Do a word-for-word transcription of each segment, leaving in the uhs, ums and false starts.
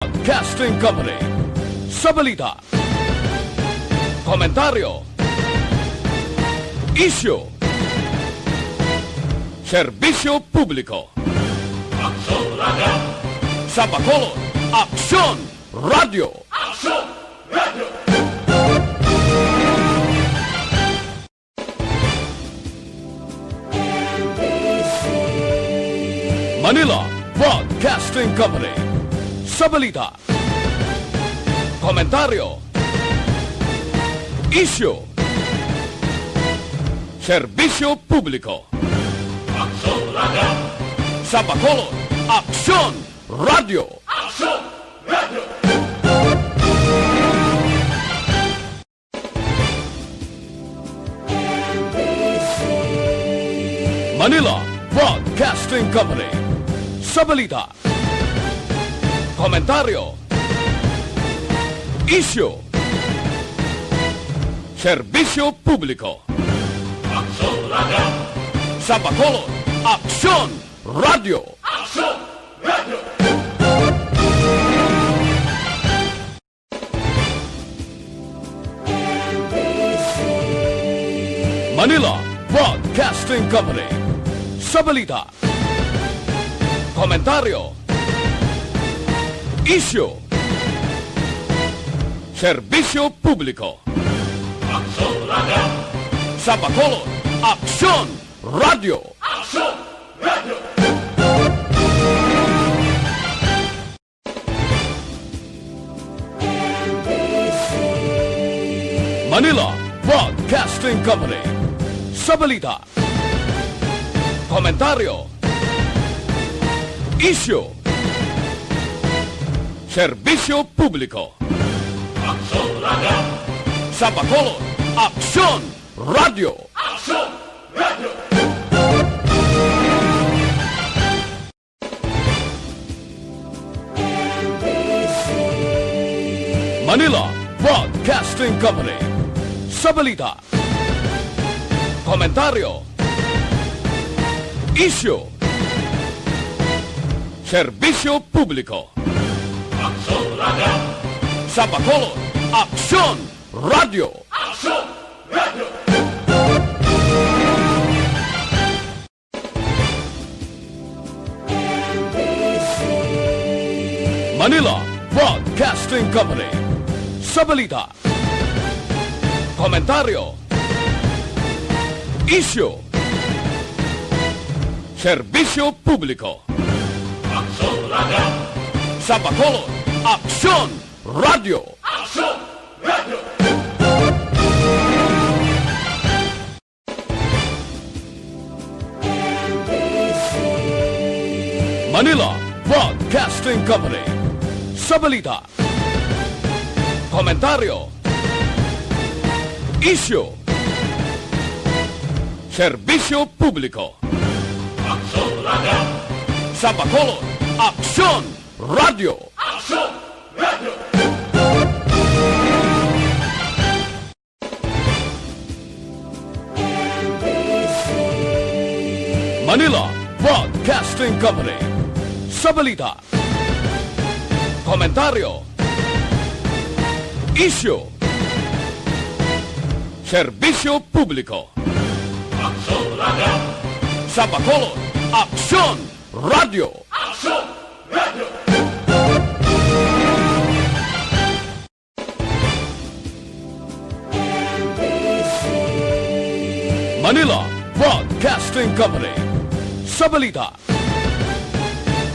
Broadcasting Company. Sa balita, komentaryo, isyu, serbisyo publiko. Aksyon Radio! Sa Bacolod, Aksyon Radio! Aksyon Radio! Manila Broadcasting Company. Sa balita, komentaryo, isyu, serbisyo publiko. Aksyon Radio! Sa Bacolod, Aksyon Radio! Aksyon Radio! Manila Broadcasting Company. Sa balita, komentaryo, isyu, serbisyo publiko. Aksyon Radio! Sa Bacolod, Aksyon Radio! Aksyon Radio! Manila Broadcasting Company. Sa balita, komentaryo, isyu, serbisyo publiko. Aksyon Radio! Sa Bacolod, Aksyon Radio! Aksyon Radio! Manila Broadcasting Company. Sa balita, komentaryo, isyu, serbisyo publiko. Aksyon Radio! Sa Bacolod, Aksyon Radio! Aksyon Radio! Manila Broadcasting Company. Sa balita, komentaryo, isyu, serbisyo publiko. Aksyon Radio! Sa Bacolod, Aksyon Radio! Aksyon Radio! Manila Broadcasting Company. Sa balita, komentaryo, isyu, serbisyo publiko. Aksyon Radio! Sa Bacolod, Aksyon Radio! Aksyon Radio! Manila Broadcasting Company. Sa balita, komentaryo, isyu, serbisyo publiko. Aksyon Radio! Sa Bacolod, Aksyon Radio! Aksyon Radio! Manila Broadcasting Company. Sa balita, komentaryo, isyu, serbisyo publiko. Aksyon Radio! Sa Bacolod, Aksyon Radio! Aksyon Radio! Manila Broadcasting Company. Sa balita,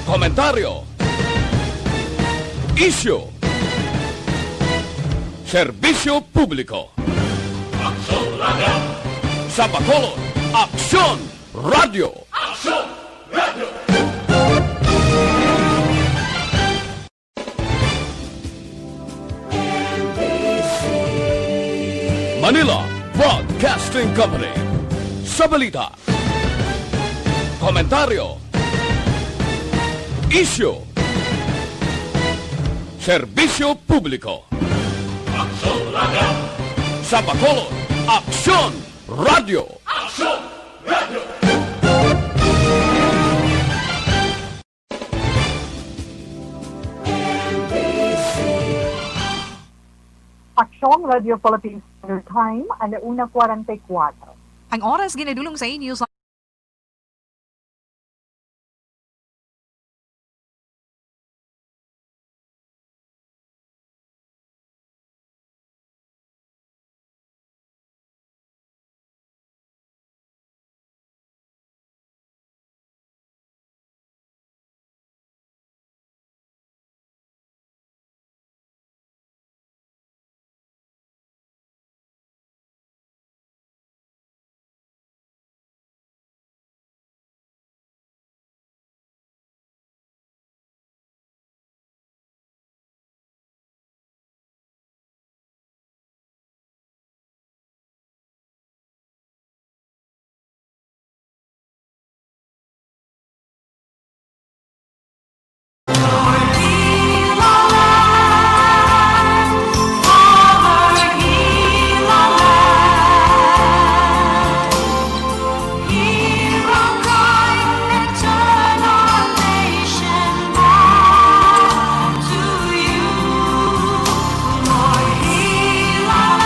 komentaryo, isyu, serbisyo publiko. Aksyon Radio! Sa Bacolod, Aksyon Radio! Aksyon Radio! Manila Broadcasting Company. Sa balita, komentaryo, isyu, serbisyo publiko. Aksyon Radio! Sa Bacolod, Aksyon Radio! Aksyon Radio! Aksyon, Radio Philippines Standard Time, ala una kwarenta y kuwatro. Ang oras ginadulong sa inyo sa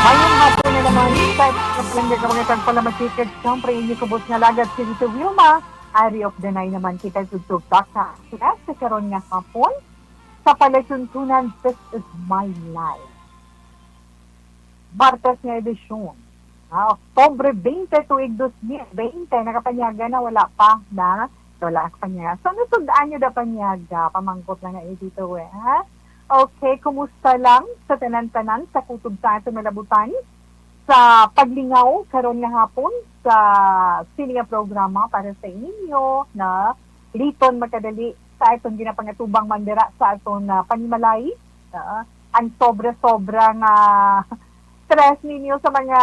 Mayong hapon na naman sa mga palangga, mga tagpalamati, kag siyempre inyo kubos nga lagad si Tito Wilma. Ari of the Nine naman kita, tugtog pa sa sa karon nga hapon sa Palatuntunan, This Is My Life. Martes nga edisyon, ah, Oktubre twenty, tuig dos mil bente. Nakapanyaga na, wala pa na? Wala ka panyaga. So, nasud-an nyo da panyaga, pamangkot lang na ito, eh, ha? Okay, kumusta lang sa tanan-tanan sa kutob sa aton malabutan? Sa paglingaw karon nga hapon sa sini nga programa para sa inyo na liton magkadali sa aton ginapangatubang man dira sa aton, ah, panimalay, ah, ang sobra-sobra nga stress ninyo sa mga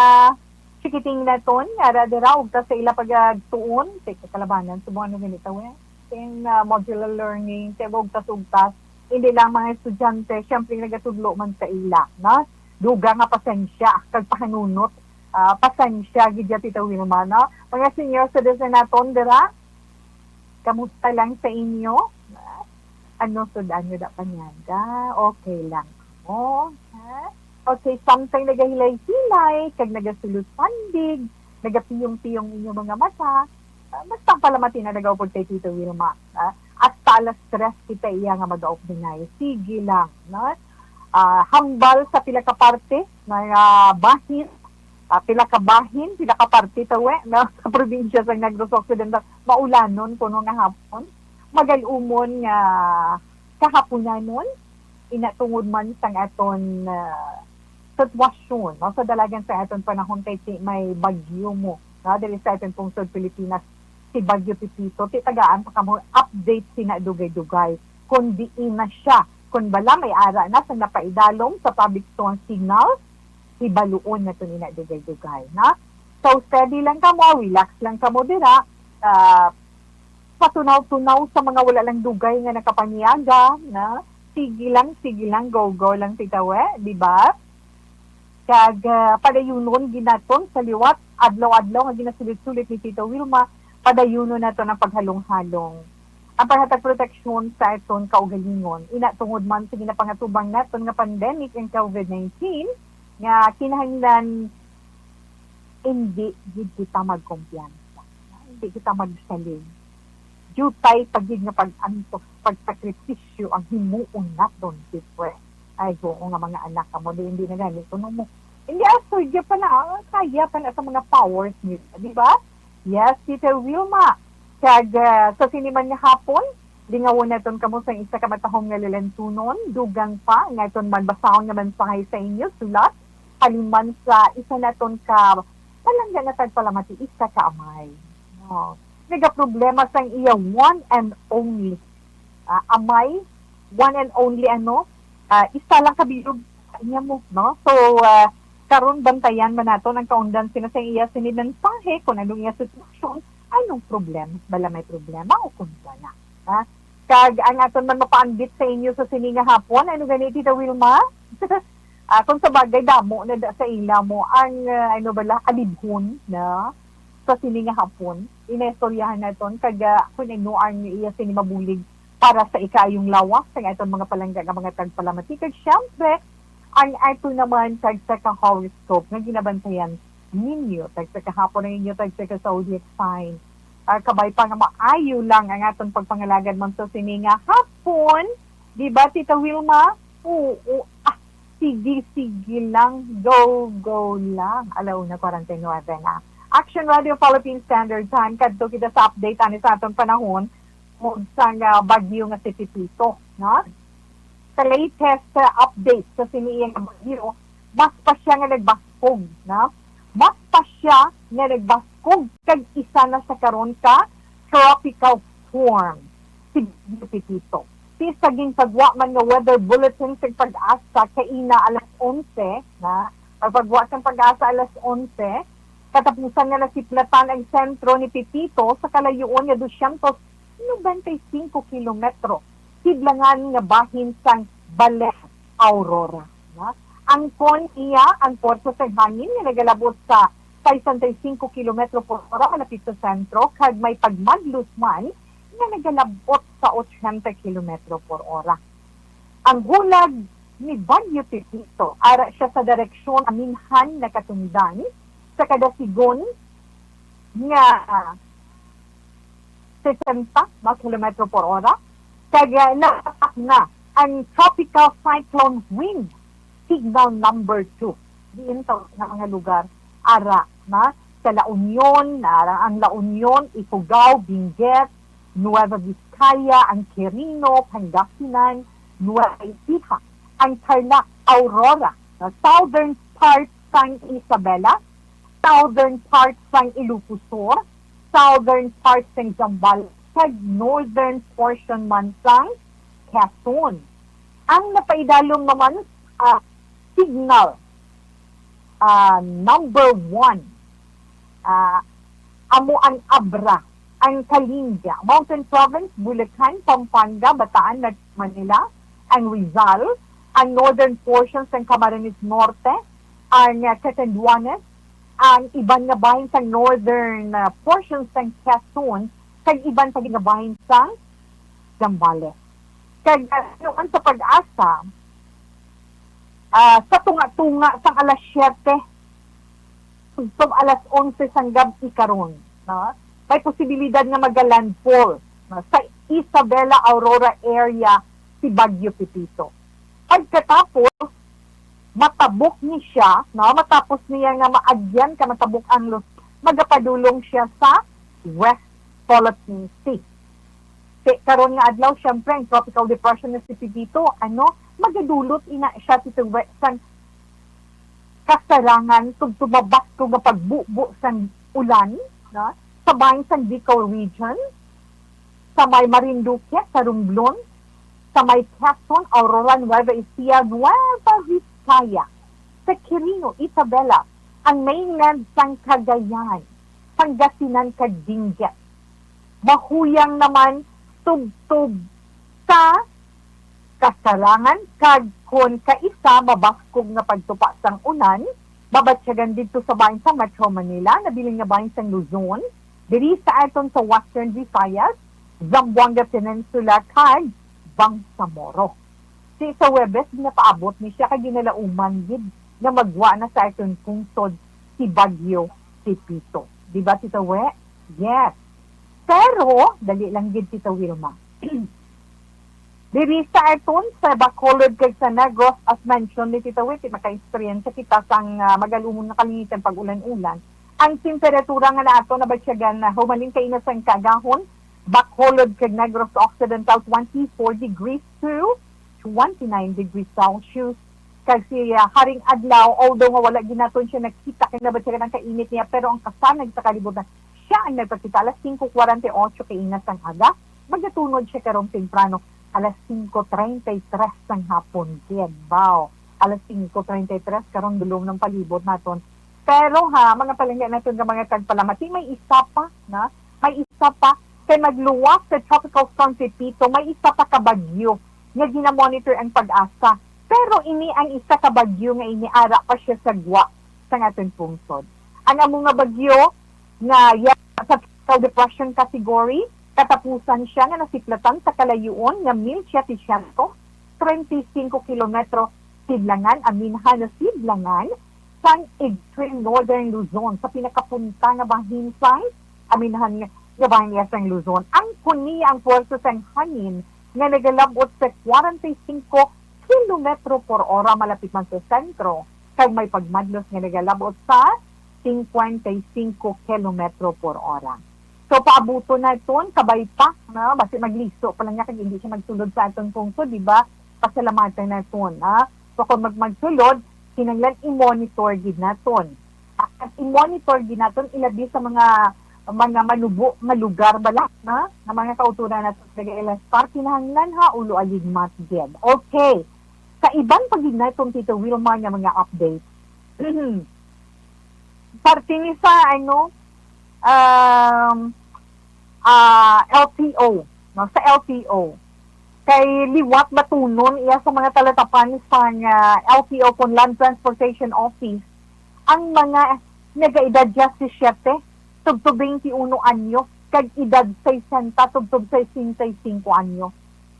chikiting naton nga ara dira ug ta sa ila pagtuon sa kalabanan subong ano gani ta, we? Kay, ah, modular learning, kay ugtas-ugtas, hindi lang mga estudyante, syempre nagatudlo man sa ila, no? Dugang nga pasensya kag pahanunot, ah, pasensya gid ya, Tita Wilma, no? Mga senior citizen naton dira, kamusta lang sa inyo? Ano, sud-an nyo da panyaga? Okay lang mo, ha? Okay, samtang nagahilay-hilay, kag nagasulod sandig, nagapiyong-piyong inyo mga mata, ah, basta ang palamati na nagaupod kay Tito Wilma, ah, hasta alas tres kita iya nga magaupod na. Sige lang, no? Ah, hambal sa pila ka parte, mga bahin, ah, pila ka bahin, pila ka parte tawe, no? Sa probinsya sa Negros Occidental, maulanon kuno nga hapon. Magal-umon nga kahaponanon, ina tungod man sang aton, ah, sitwasyon, no? Sa dalagan sa aton panahon kay ti-, may bagyo mo, no? Diri sa aton pungsod Pilipinas, si Bagyo Pepito, ti tagaan pa kamo update sina dugay-dugay. Kung diin na siya, kung bala may ara na sa napaidalom sa public storm signal, hibaluon naton ina dugay-dugay, na? So, steady lang kamo, relax lang kamo dira. Ah, patunaw-tunaw sa mga wala lang dugay nga nakapanyaga, na? Sige lang, sige lang, go, go lang, titawe, di ba? Kag, ah, padayunon ginaton sa liwat, adlaw-adlaw nga ginasulit-sulit ni Tito Wilma, padayunon naton ang paghalong-halong. Ang paghatag proteksyon sa aton kaugalingon. Ina tungod man sa ginapangatubang naton nga pandemic, ang covid nineteen, nga kinahanglan hindi gid kita magkumpiyansa. Hindi kita magsalig. Diutay pa gid nga pag-antos, pagsakripisyo ang himuon naton, siyempre. Ay, oo nga, mga anak kamo, di, hindi na gani kuno mo. Hindi, ah, suya pa na, ah, kaya pa na sa mga powers nila, di ba? Yes, Tita Wilma. Kag, ah, sa sini man nga hapon, lingawon naton kamo sa isa ka matahom nga lalantunon, dugang pa nga aton man basahon nga mensahe sa inyo, sulat, halin man sa isa naton ka palangga nga tagpalamati, isa ka amay. No. Nagaproblema sang iya one and only, ah, amay, one and only, ano, ah, isa lang ka bilog sa iya mo, no? So, ah, karon bantayan man naton ang kaundan sina sa iya sini mensahe, kung anong iya sitwasyon, anong problema, bala may problema o kung wala, ha? Kag ang aton man mapaambit sa inyo sa sini nga hapon, ano gani, Tita Wilma? Ah, kung sa bagay, damo na da sa ila mo ang, ah, ano bala, alibhon na sa sini nga hapon. Inaistoryahan naton kag, ah, kung ano ang iya sini mabulig para sa ikaayong lawas sang aton mga palangga nga mga tagpalamati. Kag siyempre, Ang ato naman tagsa ka horoscope nga ginabantayan ninyo, tagsa ka hapon ang inyo tagsa ka zodiac sign. Ah, kabay pa nga maayo lang ang aton pagpangalagad man sa sini nga hapon, di ba, Tita Wilma? Oo, ah, sige, sige lang, go, go lang. Alauna kwarenta y nuebe na. Action Radio Philippine Standard Time, kadto kita sa update ani sa aton panahon tungod sang, ah, bagyo nga si Pepito, no? Sa latest, ah, update sa sini nga bagyo, mas pa siya nga nagbaskog, no? Mas pa siya nga nagbaskog kag isa na sa karon ka tropical storm si Bagyo Pepito. Sa gintagwa man nga weather bulletin sa PAGASA kaina alas onse, na, ang pagwa sang PAGASA alas onse, katapusan nga nasiplatan ang sentro ni Pepito sa kalayuon nga dosyentos nobenta y cinco kilometro, sidlangan nga bahin sang Bales, Aurora. Na? Angkon iya ang porsa sa hangin nga nagalabot sa sesenta y cinco kilometro por ora malapit sa sentro, kag may pagmadlos man nga nagalabot sa ochenta kilometro por ora. Ang hulag ni Bagyo Pepito, ara siya sa direksyon aminhan nakatundan sa kada sigon nga sesenta mga kilometro por ora, kag, ah, napatak na ang tropical cyclone wind, signal number two. Diin sa nga mga lugar, ara, na, sa La Union, ara, ang La Union, Ifugao, Benguet, Nueva Vizcaya, ang Quirino, Pangasinan, Nueva Ecija, ang Tarlac, Aurora, na, southern part sang Isabela, southern part sang Ilocos Sur, southern part sang Zambales, kag northern portion man sang Quezon. Ang napaidalom naman, ah, signal, ah, number one, ah, amo ang Abra, ang Kalinga, Mountain Province, Bulacan, Pampanga, Bataan, Metro Manila, ang Rizal, ang northern portion sang Camarines Norte, ang, ah, Catanduanes, ang iban nga bahin sang northern, ah, portion sang Quezon, kag iban pa gid nga bahin sang Zambales. Kag, ah, sinuan sa PAGASA, ah, sa tunga-tunga sang alas siyete, tubtob alas onse sang gab-i karon, no? May posibilidad nga magalandfall, no, sa Isabela, Aurora area si Bagyo Pepito. Pagkatapos, matabok ni siya, no? Matapos niya nga maagyan ka matabok ang Luzon, magapadulong siya sa West Philippine Sea. Kay karon nga adlaw, syempre, ang tropical depression na si Pepito, ano, magadulot ina siya, Tito Wet, sang kasarangan tubtob mabaskog nga pagbubo sang ulan, no? Sa bahin sang Bicol region, sa may Marinduque, sa Romblon, sa may Quezon, Aurora, Nueva Ecija, Nueva Vizcaya, sa Quirino, Isabela, ang mainland sang Cagayan, Pangasinan, kag Benguet. Mahuyang naman tubtob sa kasarangan, kag kon kaisa mabaskog nga pagtupa sang ulan, mabatyagan didto sa bahin sa Metro Manila, nabilin nga bahin sang Luzon, diri sa aton sa Western Visayas, Zamboanga Peninsula, kag Bangsamoro. Si sa Huwebes, ginapaabot ni siya kag ginalauman gid nga magwa na sa aton pungsod si Bagyo Pepito. Di ba, Tita We? Yes. Pero, dali lang gid, Tita Wilma. Diri sa aton, sa Bacolod kag sa Negros, as mentioned ni Tita Witty, maka-eksperyensya kita sang, ah, magalumon nga kalingitan pag ulan-ulan. Ang temperatura nga nato nabatyagan na humalin kaina sang kaagahon, Bacolod kag Negros Occidental, twenty-four degrees to twenty-nine degrees Celsius. Kag si, ah, Haring Adlaw, although nga wala gid naton siya nakita kay nabatyagan ang kainit niya, pero ang kasanag sa kalibutan, siya ang nagpakita alas singko kwarenta y ocho kaina sang aga. Magatunod siya karong temprano, alas singko treinta y tres sang hapon gid. Wow, alas singko treinta y tres karon, dulom ng palibot naton. Pero ha, mga palangga naton nga mga tagpalamati, may isa pa, na? May isa pa, kay magluwas sa Tropical Storm Pepito, may isa pa ka bagyo nga ginamonitor ang PAGASA. Pero ini ang isa ka bagyo nga iniara pa siya sa gwa sang aton pungsod. Ang amo nga bagyo nga ya-, sa tropical depression category, katapusan siya nga nasiplatan sa kalayuon nga mil setecientos treinta y cinco kilometro sidlangan, aminhan na sidlangan sang Extreme Northern Luzon, sa pinakapunta nga bahin sang aminhan nga bahin niya sang Luzon. Ang kuni ang pwersa sang hangin nga nagalab-ot sa forty-five kilometro por hora malapit man sa sentro, kag may pagmadlos nga nagalab-ot sa fifty-five kilometro por hora. So, paabuton naton, kabay pa, no? Basi magliso pa lang niya kag hindi siya magsulod sa aton pungsod, di ba? Pasalamatan naton, ha? So, kung mag magsulod, kinahanglan i-monitor gid naton. At i-monitor gid naton ilabi sa mga, mga manubo nga lugar bala, ha? Nga mga kauturan naton nagailastar, kinahanglan, ha, ulo aligmat gid. Okay. Sa iban pa gid naton, Tito Wilmar, nga mga update. Parte ni sa, ano, um, ah, L T O, no? Sa L T O. Kay liwat batunon iya sa mga talatapan sang, ah, L T O kon Land Transportation Office ang mga nagaedad diyesisiyete tubtob twenty-one anyos kag edad sesenta tubtob sesenta y cinco anyos.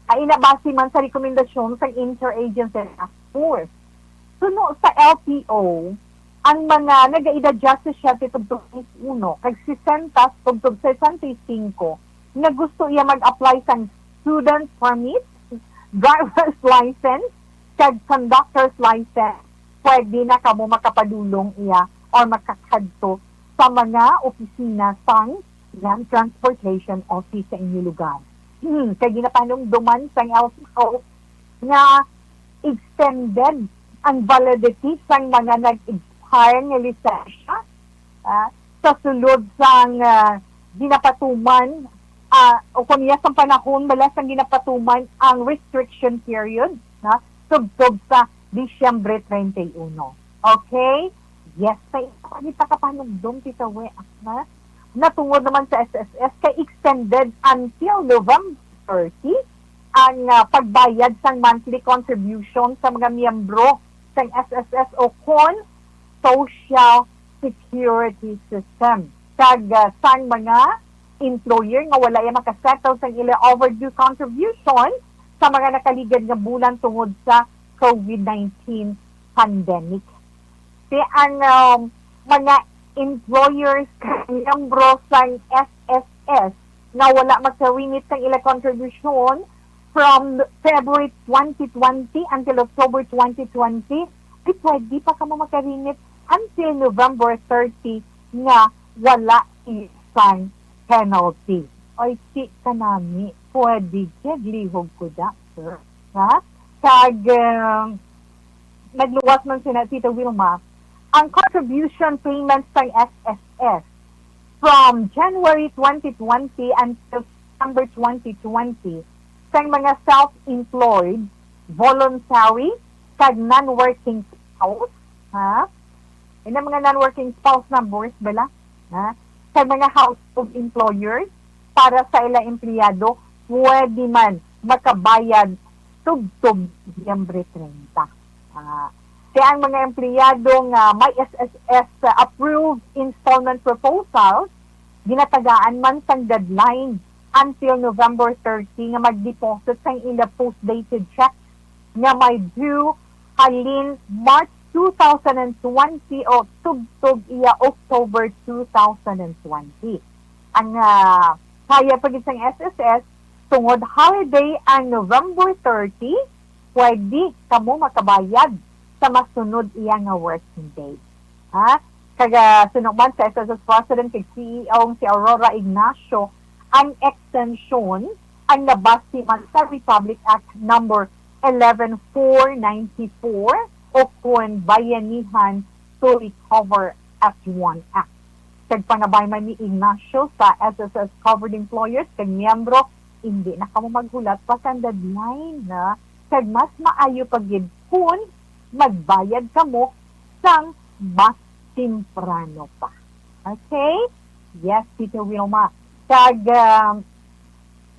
Ay ina base man sa rekomendasyon sang Interagency Task Force. Suno sa L T O, ang mga nagaedad diyesisiyete tubtob twenty-one kag sesenta tubtob sesenta y cinco nga gusto iya mag-apply sang student permit, driver's license, kag conductor's license, pwede na kamo makapadulong iya or makakadto sa mga opisina sang Land Transportation Office sa inyo lugar. Hmm, kay ginapanumduman sang L T O nga extended ang validity sang mga nag-expire nga lisensya, ah, sa sulod sang, ah, ginapatuman, ah, o kon iya sang panahon bala sang ginapatuman ang restriction period, na tubtob sa Disyembre treinta y uno. Okay? Yes, sa ipakita ka panumdom, Tita We, na natungod naman sa S S S kay extended until November thirty ang, ah, pagbayad sang monthly contribution sa mga miyembro sang S S S o kon Social Security System kag, ah, sang mga employer nga wala ya makasettle sang ila overdue contribution sa mga nakaligad nga bulan tungod sa COVID nineteen pandemic. Ti ang, um, mga employers kag miyembro sang S S S nga wala magka-remit sang ila contribution from February twenty twenty until October twenty twenty, di pwede pa kamo maka-remit until November thirty nga wala isang penalty. Oy, si kanami, pwede kag lihog ko da, sir. Ha? Kag, um, nagluwas man sina Tita Wilma, ang contribution payments sang S S S from January twenty twenty until December twenty twenty sang mga self-employed, voluntary, kag non-working spouse, ha? Ina mga non-working spouse numbers bala, ha? Kag mga household employers para sa ila empleyado, pwede man makabayad tubtob Disyembre treinta. Ah, kaya ang mga empleyado nga may S S S approved installment proposals, ginatagaan man sang deadline until November thirty nga mag-deposit sang ila post-dated check nga may due halin March two thousand and twenty o tubtob iya October two thousand and twenty. Ang, ah, kaya pa gid sang S S S, tungod holiday ang November thirty, pwede kamo makabayad sa masunod iya nga working day. Ha? Kag, ah, suno man sa S S S President kag C E O nga si Aurora Ignacio, ang extension ang nabase man sa Republic Act number eleven four ninety-four o kon Bayanihan to Recover as One Act. Kag pangabay man ni Ignacio sa S S S covered employers kag miyembro, hindi na kamo maghulat pa sang deadline na, kag mas maayo pa gid kon magbayad kamo sang mas temprano pa. Okay? Yes, Tita Wilma. Kag, um,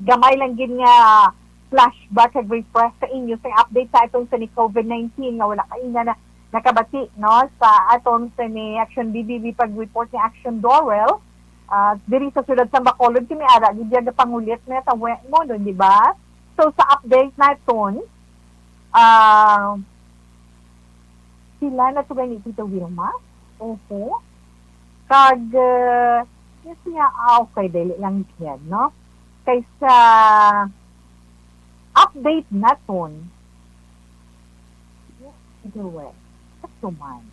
gamay lang gid nga flashback kag refresh sa inyo sa update sa atong sa ni COVID nineteen nga wala kaina na nakabati, no, sa atong sa ni Action B B B pag-report ni Action Dorel, ah, diri sa siyudad sa Bacolod, kami ara gid ya gapangulit na tawe mo, no, di ba? So, sa update naton, ah, sila na to gani, Tita Wilma. Oho. Kag, uh, yes nga, ah, okay, dili lang yan, no? Kaysa update naton, yes, Tita Wel, kaso man.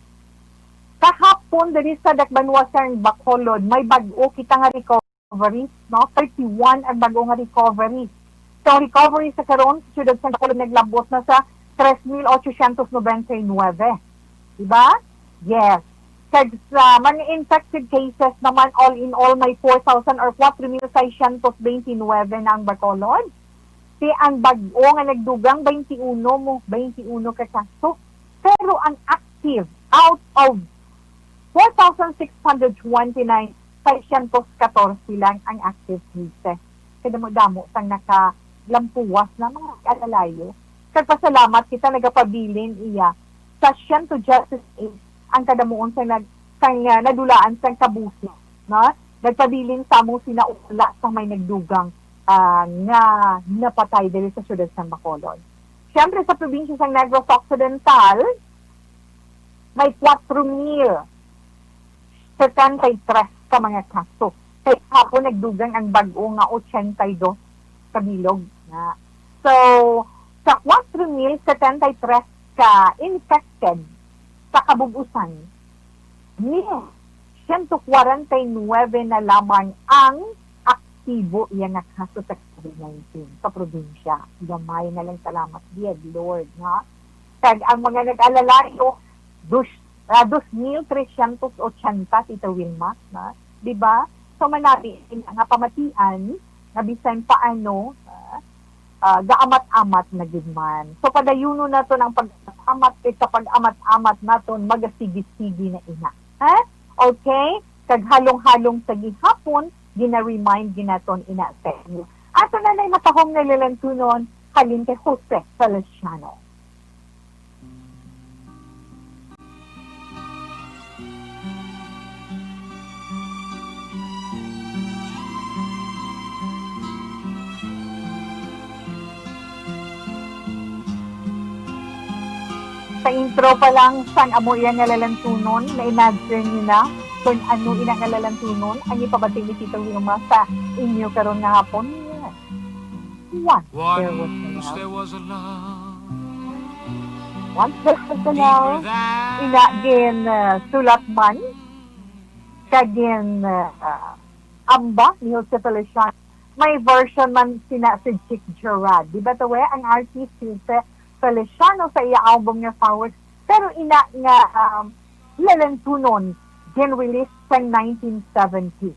Kahapon, diri sa Dakbanwa sa Bacolod, may bag-o kita nga recoveries, no? Thirty-one ang bag-o nga recoveries. So, ang recovery sa karon sa siyudad sa Bacolod naglabot na sa tres mil ochocientos noventa y nueve. Diba? Yes. Kag sa mga infected cases naman, all in all, may four thousand or four mil seiscientos veintinueve na ang Bacolod. Si ang bag-o nga nagdugang, twenty-one mo, twenty-one ka kaso. Pero ang active, out of four thousand six hundred twenty-nine, seiscientos catorce lang ang active cases. Kadamo-damo sang nakalampuwas na mga alalayo. Kagpasalamat kita, nagapabilin iya sa siyento diyes seis ang kadamuon sa nag-, sang, ah, nadulaan sang kabuhi, no? Nagpabilin sa among sinaula sa may nagdugang, ah, nga napatay diri sa siyudad sang Bacolod. Siyempre, sa probinsya sang Negros Occidental, may kwatro mil setenta y tres ka mga kaso. Kay hapon nagdugang ang bag-o nga ochenta y dos ka bilog na. So, sa kwatro mil setenta y tres ka infected sa kabug-usan, ni siyento kwarenta y nuebe na lamang ang aktibo iya nga kaso sa COVID nineteen sa probinsya. Gamay na lang, salamat gid, Lord, ha? Kag ang mga nag-alalayo, dos, ah, dos mil trescientos ochenta, Tita Wilma, na, di ba? So, manami ina nga pamatian nga bisan paano, ah, ah, gaamat-amat na gid man. So, padayunon naton ang pag-amat, kay sa pag-amat-amat naton, magasigi-sigi na ina. Ha? Okay? Kag halong-halong sa gihapon, gina-remind gid naton ina sa inyo. Ato na nay matahom nga lalantunon, halin kay Jose Feliciano. Sa intro pa lang sang amo iya nga lalantunon, na-imagine niyo na kung ano ina nga lalantunon ang ipabati ni Tita Wilma sa inyo karon nga hapon? Once there was a love. Once there was a love. Ina gin, uh, sulat man, kag gin, uh, amba ni Jose Feliciano. May version man sina si Chick Gerard. Di ba to, we? Ang artist si Jose Feliciano sa iya album nga Flowers. Pero ina nga, um, lalantunon, gin-release sa nineteen seventy.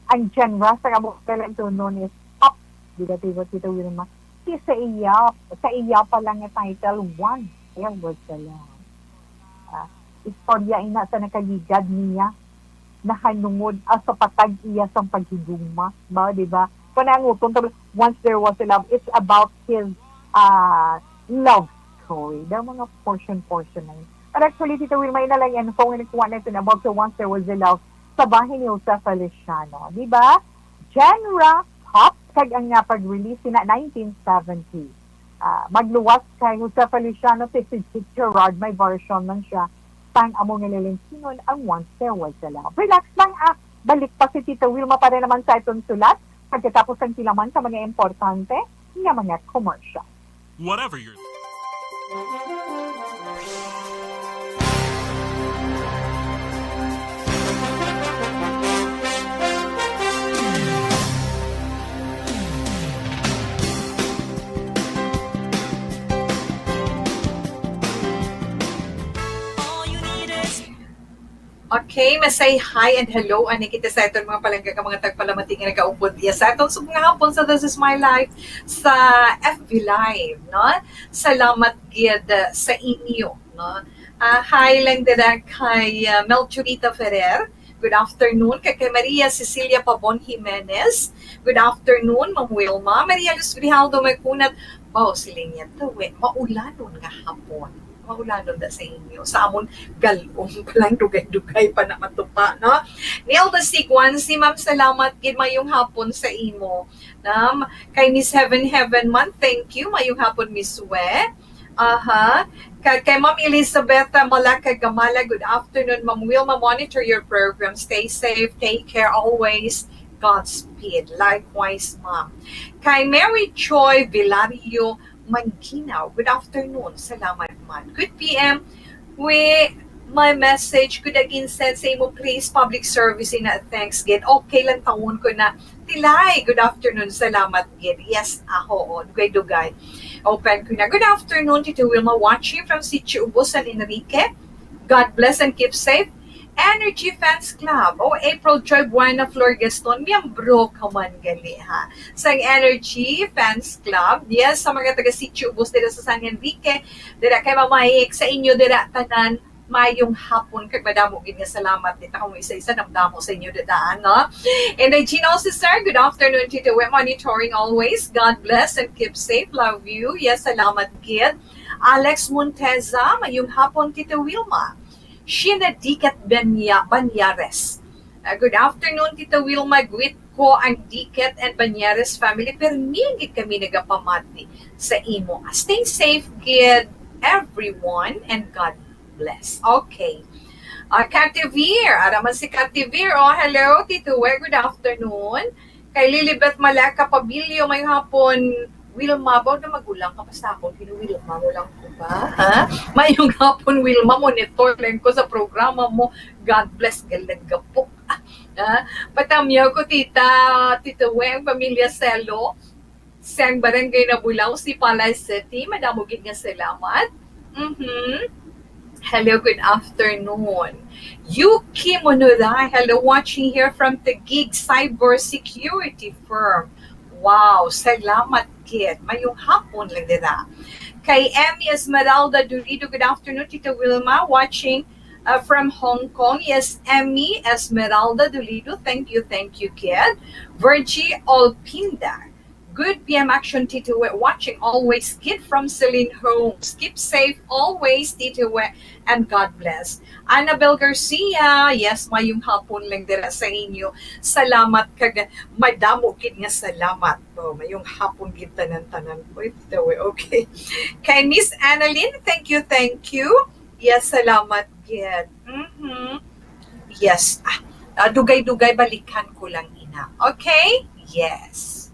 Ang genre sa amo nga lalantunon is pop. Di ba, Tita Wilma? Di sa iya, sa iya pa lang nga title, Once There Was a Love. Ah, istorya ina sa nakaligad niya, nahanungod, ah, sa patag iya sang paghigugma, ba, di ba? Pananguton, ta-, Once There Was a Love, it's about his, ah, love story. Daw mga portion-portion na yun. But actually, Tita Wilma, ina lang yan, kung nagkuha na ito na about sa Once There Was a Love sa bahin ni Jose Feliciano, di ba? Genre pop, kag ang nga pag-release sina nineteen seventy. Ah, magluwas kay Jose Feliciano si Sid Gerard, may version man siya sang amo nga lalantunon, ang Once There Was a Love. Relax lang, ah, balik pa si Tita Wilma para naman sa aton sulat pagkatapos ang tilaman sa mga importante nga mga commercial. Whatever your Okay, ma-say hi and hello ani kita sa aton mga palangga nga mga tagpalamati nga nagaupod diya sa aton subong nga hapon sa This Is My Life sa F B Live, no? Salamat gid, uh, sa inyo, no? Ah, hi lang dira kay, uh, Melchorita Ferrer. Good afternoon. Kay, kay Maria Cecilia Pabon Jimenez. Good afternoon, Ma'am Wilma. Maria Luz Grijaldo Magkunat. Wow, siling niya to, eh. Maulanon nga hapon. Maulanon da sa inyo. Sa amon, galong pa lang, dugay-dugay pa na matupa, no? Nilda Siguansi, ma'am, salamat gid. Mayong hapon sa imo. Nam, kay Miss Heaven Heaven man, thank you. Mayong hapon, Miss We. Aha. Kay, kay Ma'am Elizabeth, uh, Malacca Gamala, good afternoon, Ma'am Wilma. Monitor your program. Stay safe. Take care always. Godspeed. Likewise, Ma'am. Kay Mary Joy Vilario Manginaw, good afternoon. Salamat man. Good P M. We, my message, good again send sa imo, please. Public service ina, thanks gid. Okay lang tawon ko na. Tilay, good afternoon. Salamat gid. Yes, ako. Dugay-dugay. Open ko na. Good afternoon, Tito Wilma, watching from Sitio Ubos, San Enrique. God bless and keep safe. Energy Fans Club. Oh, April Joy Buena Flor Gaston, miyembro ka man gali, ha. Sang Energy Fans Club. Yes, sa mga taga Sitio Ubos dira sa San Enrique, dira kay Mama Hik, sa inyo dira tanan, mayong hapon kag madamo gid nga salamat. Di ta kamo isa-isa, namdamo sa inyo dira, no? And then Gino Cesar, good afternoon, Tito Wet. Monitoring always. God bless and keep safe. Love you. Yes, salamat gid. Alex Monteza, mayong hapon, Tito Wilma. Sheena Dikat Banya-, Banyares. Uh, good afternoon, Tito Wilma. Greet ko ang Dikat and Banyares family. Permi gid kami nagapamati sa imo. Stay safe gid, everyone, and God bless. Okay. Uh, Kativir, ara man si Kativir. Oh, hello, Tito Wet. Good afternoon. Kay Lilibet Malaka Pabilio, may hapon, Wilma, baw na magulang ka pa sa akon, kini Wilma mo lang ko ba? Ha? Mayong hapon, Wilma, monitor lang ko sa programa mo. God bless, galag gapok. Ha? Patamyaw ko, tita, Tito Weng, pamilya Selo, sang Barangay Nabulaw, Sipalay City. Madamo gid nga salamat. Mhm. Hello, good afternoon. Yuki Monoray, hello, watching here from Taguig Cyber Security Firm. Wow, salamat gid. Mayong hapon lang dira. Kay Emmy Esmeralda Durido, good afternoon, Tita Wilma, watching, uh, from Hong Kong. Yes, Emmy Esmeralda Durido, thank you, thank you, kid. Virgie Olpinda, good P M Action, Tito Wet, watching always. Kid from Celine Homes, keep safe always, Tito Wet, and God bless. Annabel Garcia, yes, mayong hapon lang dira sa inyo. Salamat kag madamo gid nga salamat. Oh, mayong hapon gid tanan-tanan. Uy, Tito Wet, okay. Kay Miss Annalyn, thank you, thank you. Yes, salamat gid. Mhm. Yes. Ah, ah, dugay-dugay, balikan ko lang ina. Okay? Yes.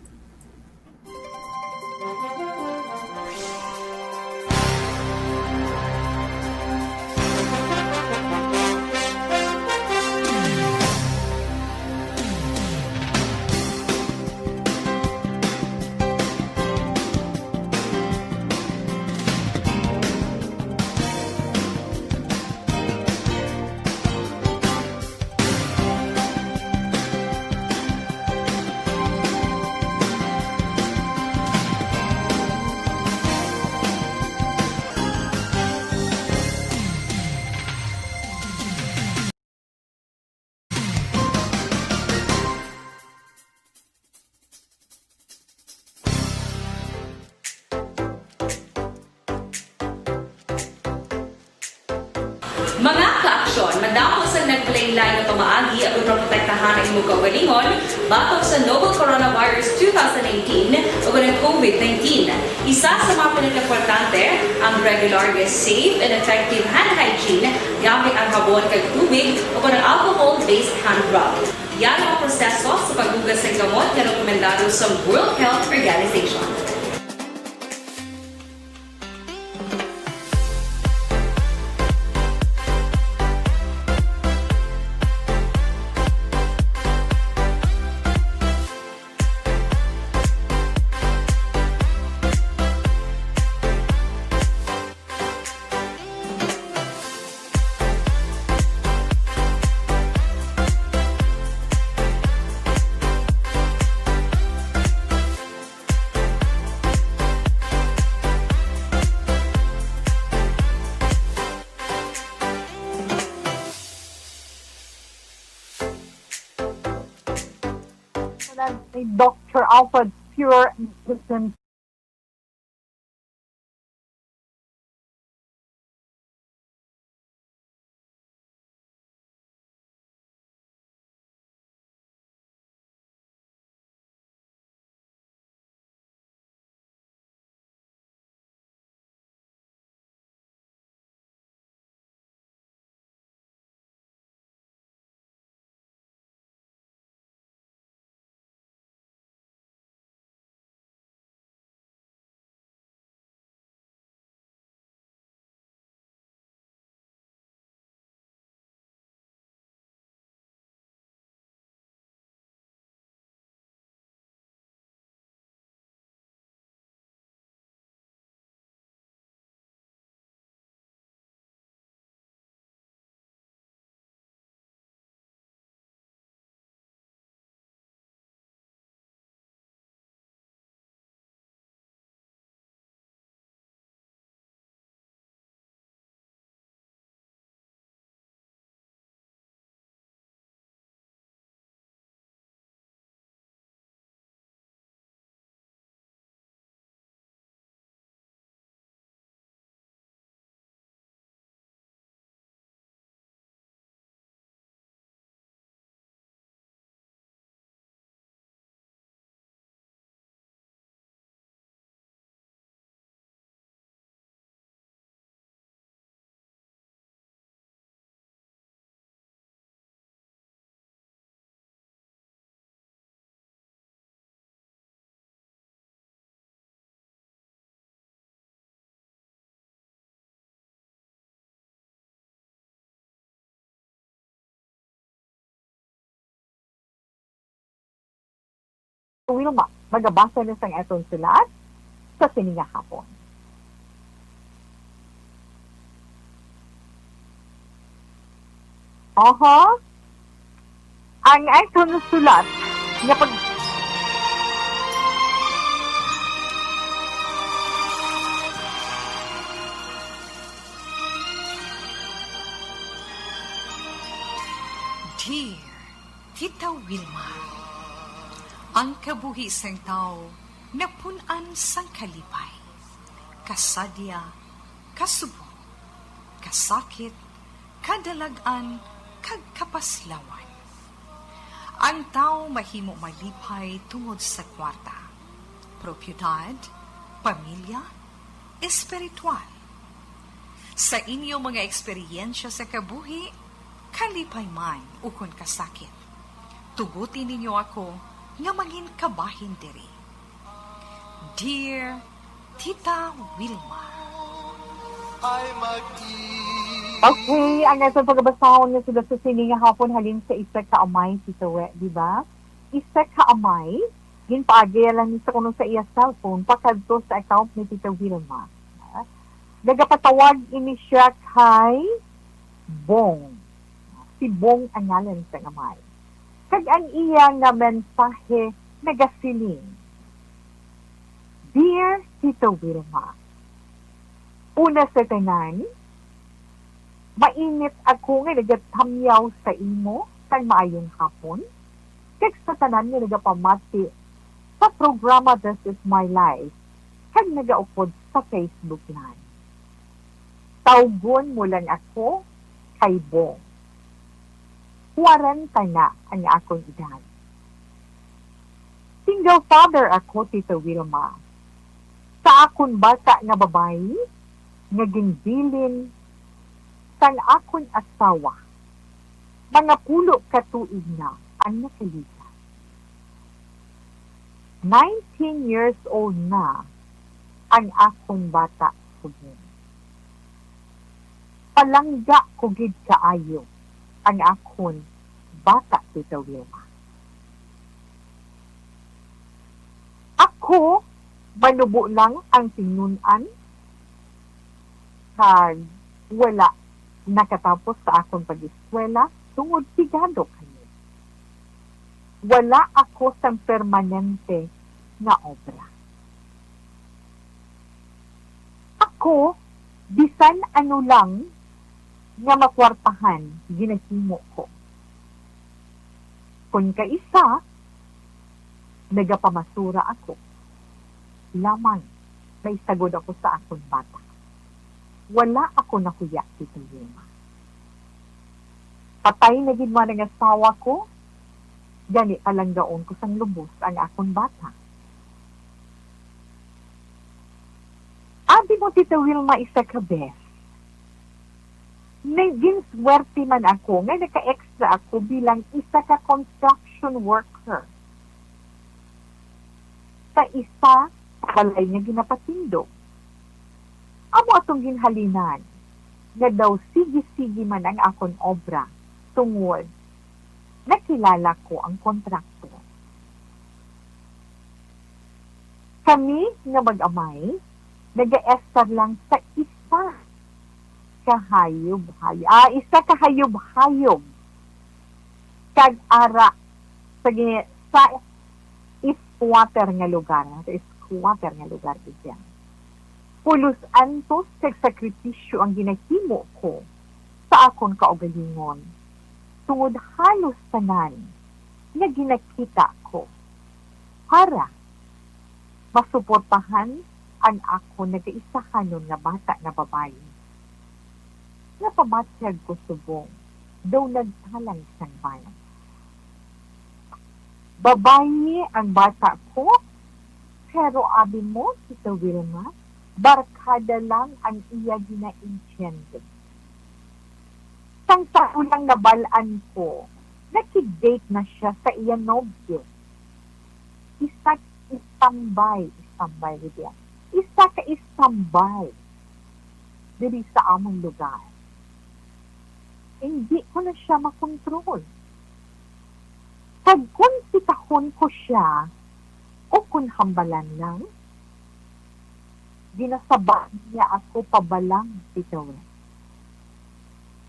Mga ka-aksyon, madamo sang naglain-lain nga pamaagi aron maprotektahan ang imong kaugalingon batok sa novel coronavirus two thousand nineteen o ang COVID nineteen. Isa sa mga pinakaimportante, ang regular nga safe and effective hand hygiene gamit ang habon kag tubig o ang alcohol-based hand rub. Yan ang proseso sa paghugas sa kamot nga rekomendado sa World Health Organization. Ni Doctor Alfred Pure and Kristen Wilma, magabasa na sang aton sulat sa sini nga hapon. Aha. Ang aton sulat nga pag- Dear Tita Wilma, ang kabuhi sang tawo napun-an sang kalipay, kasadya, kasubong, kasakit, kadalag-an, kag kapaslawan. Ang tawo mahimo malipay tungod sa kwarta, propiedad, pamilya, espiritual. Sa inyo mga eksperyensya sa kabuhi, kalipay man ukon kasakit, tuguti ninyo ako nga mangin kabahin diri. Dear Tita Wilma. Okay, ang aton pagabasahon nga sulat sa sini nga hapon halin sa isa ka amay, Tita We, di ba? Isa ka amay, ginpaagi lang ni sa kuno sa iya cellphone pakadto sa account ni Tita Wilma. Nagapatawag ini siya kay Bong. Si Bong ang ngalan sang amay. Kag ang iya nga mensahe nagasiling, Dear Tita Wilma, una sa tanan, mainit ako nga nagatamyaw sa imo sang maayong hapon, kag sa tanan nga nagapamati sa programa This Is My Life, kag nagaukod sa Facebook Live. Tawgon mo lang ako kay Bong. Kwarenta na ang akon edad. Single father ako, Tita Wilma. Sa akon bata nga babayi, nga ginbilin sang akon asawa, mga pulo ka tuig na ang nakalipas. Nineteen years old na ang akon bata subong. Palangga ko gid kaayo ang akon bata, Tita Wilma. Ako, manubo lang ang tinun-an, kag wala nakatapos sa akon pag-eskwela tungod pigado kami. Wala ako sang permanente nga obra. Ako, bisan ano lang nga makwartahan, ginahimo ko. Kon kaisa, nagapamasura ako. Lamang, may sagod ako sa akon bata. Wala ako nahuya, Tita Wilma. Patay na gid man ang asawa ko, gani palanggaon ko sang lubos ang akon bata. Abi mo, Tita Wilma, isa ka bes, naging swerte man ako nga naka-extra ako bilang isa ka construction worker sa isa ka balay nga ginapatindog. Amo atong ginhalinan nga daw sige-sige man ang akon obra tungod nakilala ko ang kontraktor. Kami nga mag-amay, nagaestar lang sa isa ka hayub-hayub, ah, isa ka hayub-hayub. Kag ara sa gi-, sa squatter nga lugar, sa squatter nga lugar, diyan. Pulos antos kag sakripisyo ang ginahimo ko sa akon kaugalingon, tungod halos tanan nga ginakita ko para masuportahan ang akon nagaisahanon nga bata nga babayi, nga pamatyag ko subong daw nagtalang sang bayan. Babayi ang bata ko, pero abi mo, Tita Wilma, barkada lang ang iya ginaintiende. Sang sa unang nabal-an ko, nakig-date na siya sa iya nobyo. Isa ka istambay, istambay, gid yan. Isa ka istambay diri sa among lugar. Hindi ko na siya makontrol. Kag kon sitahon ko siya, O kon hambalan lang, ginasabat niya ako pabalang bitaw.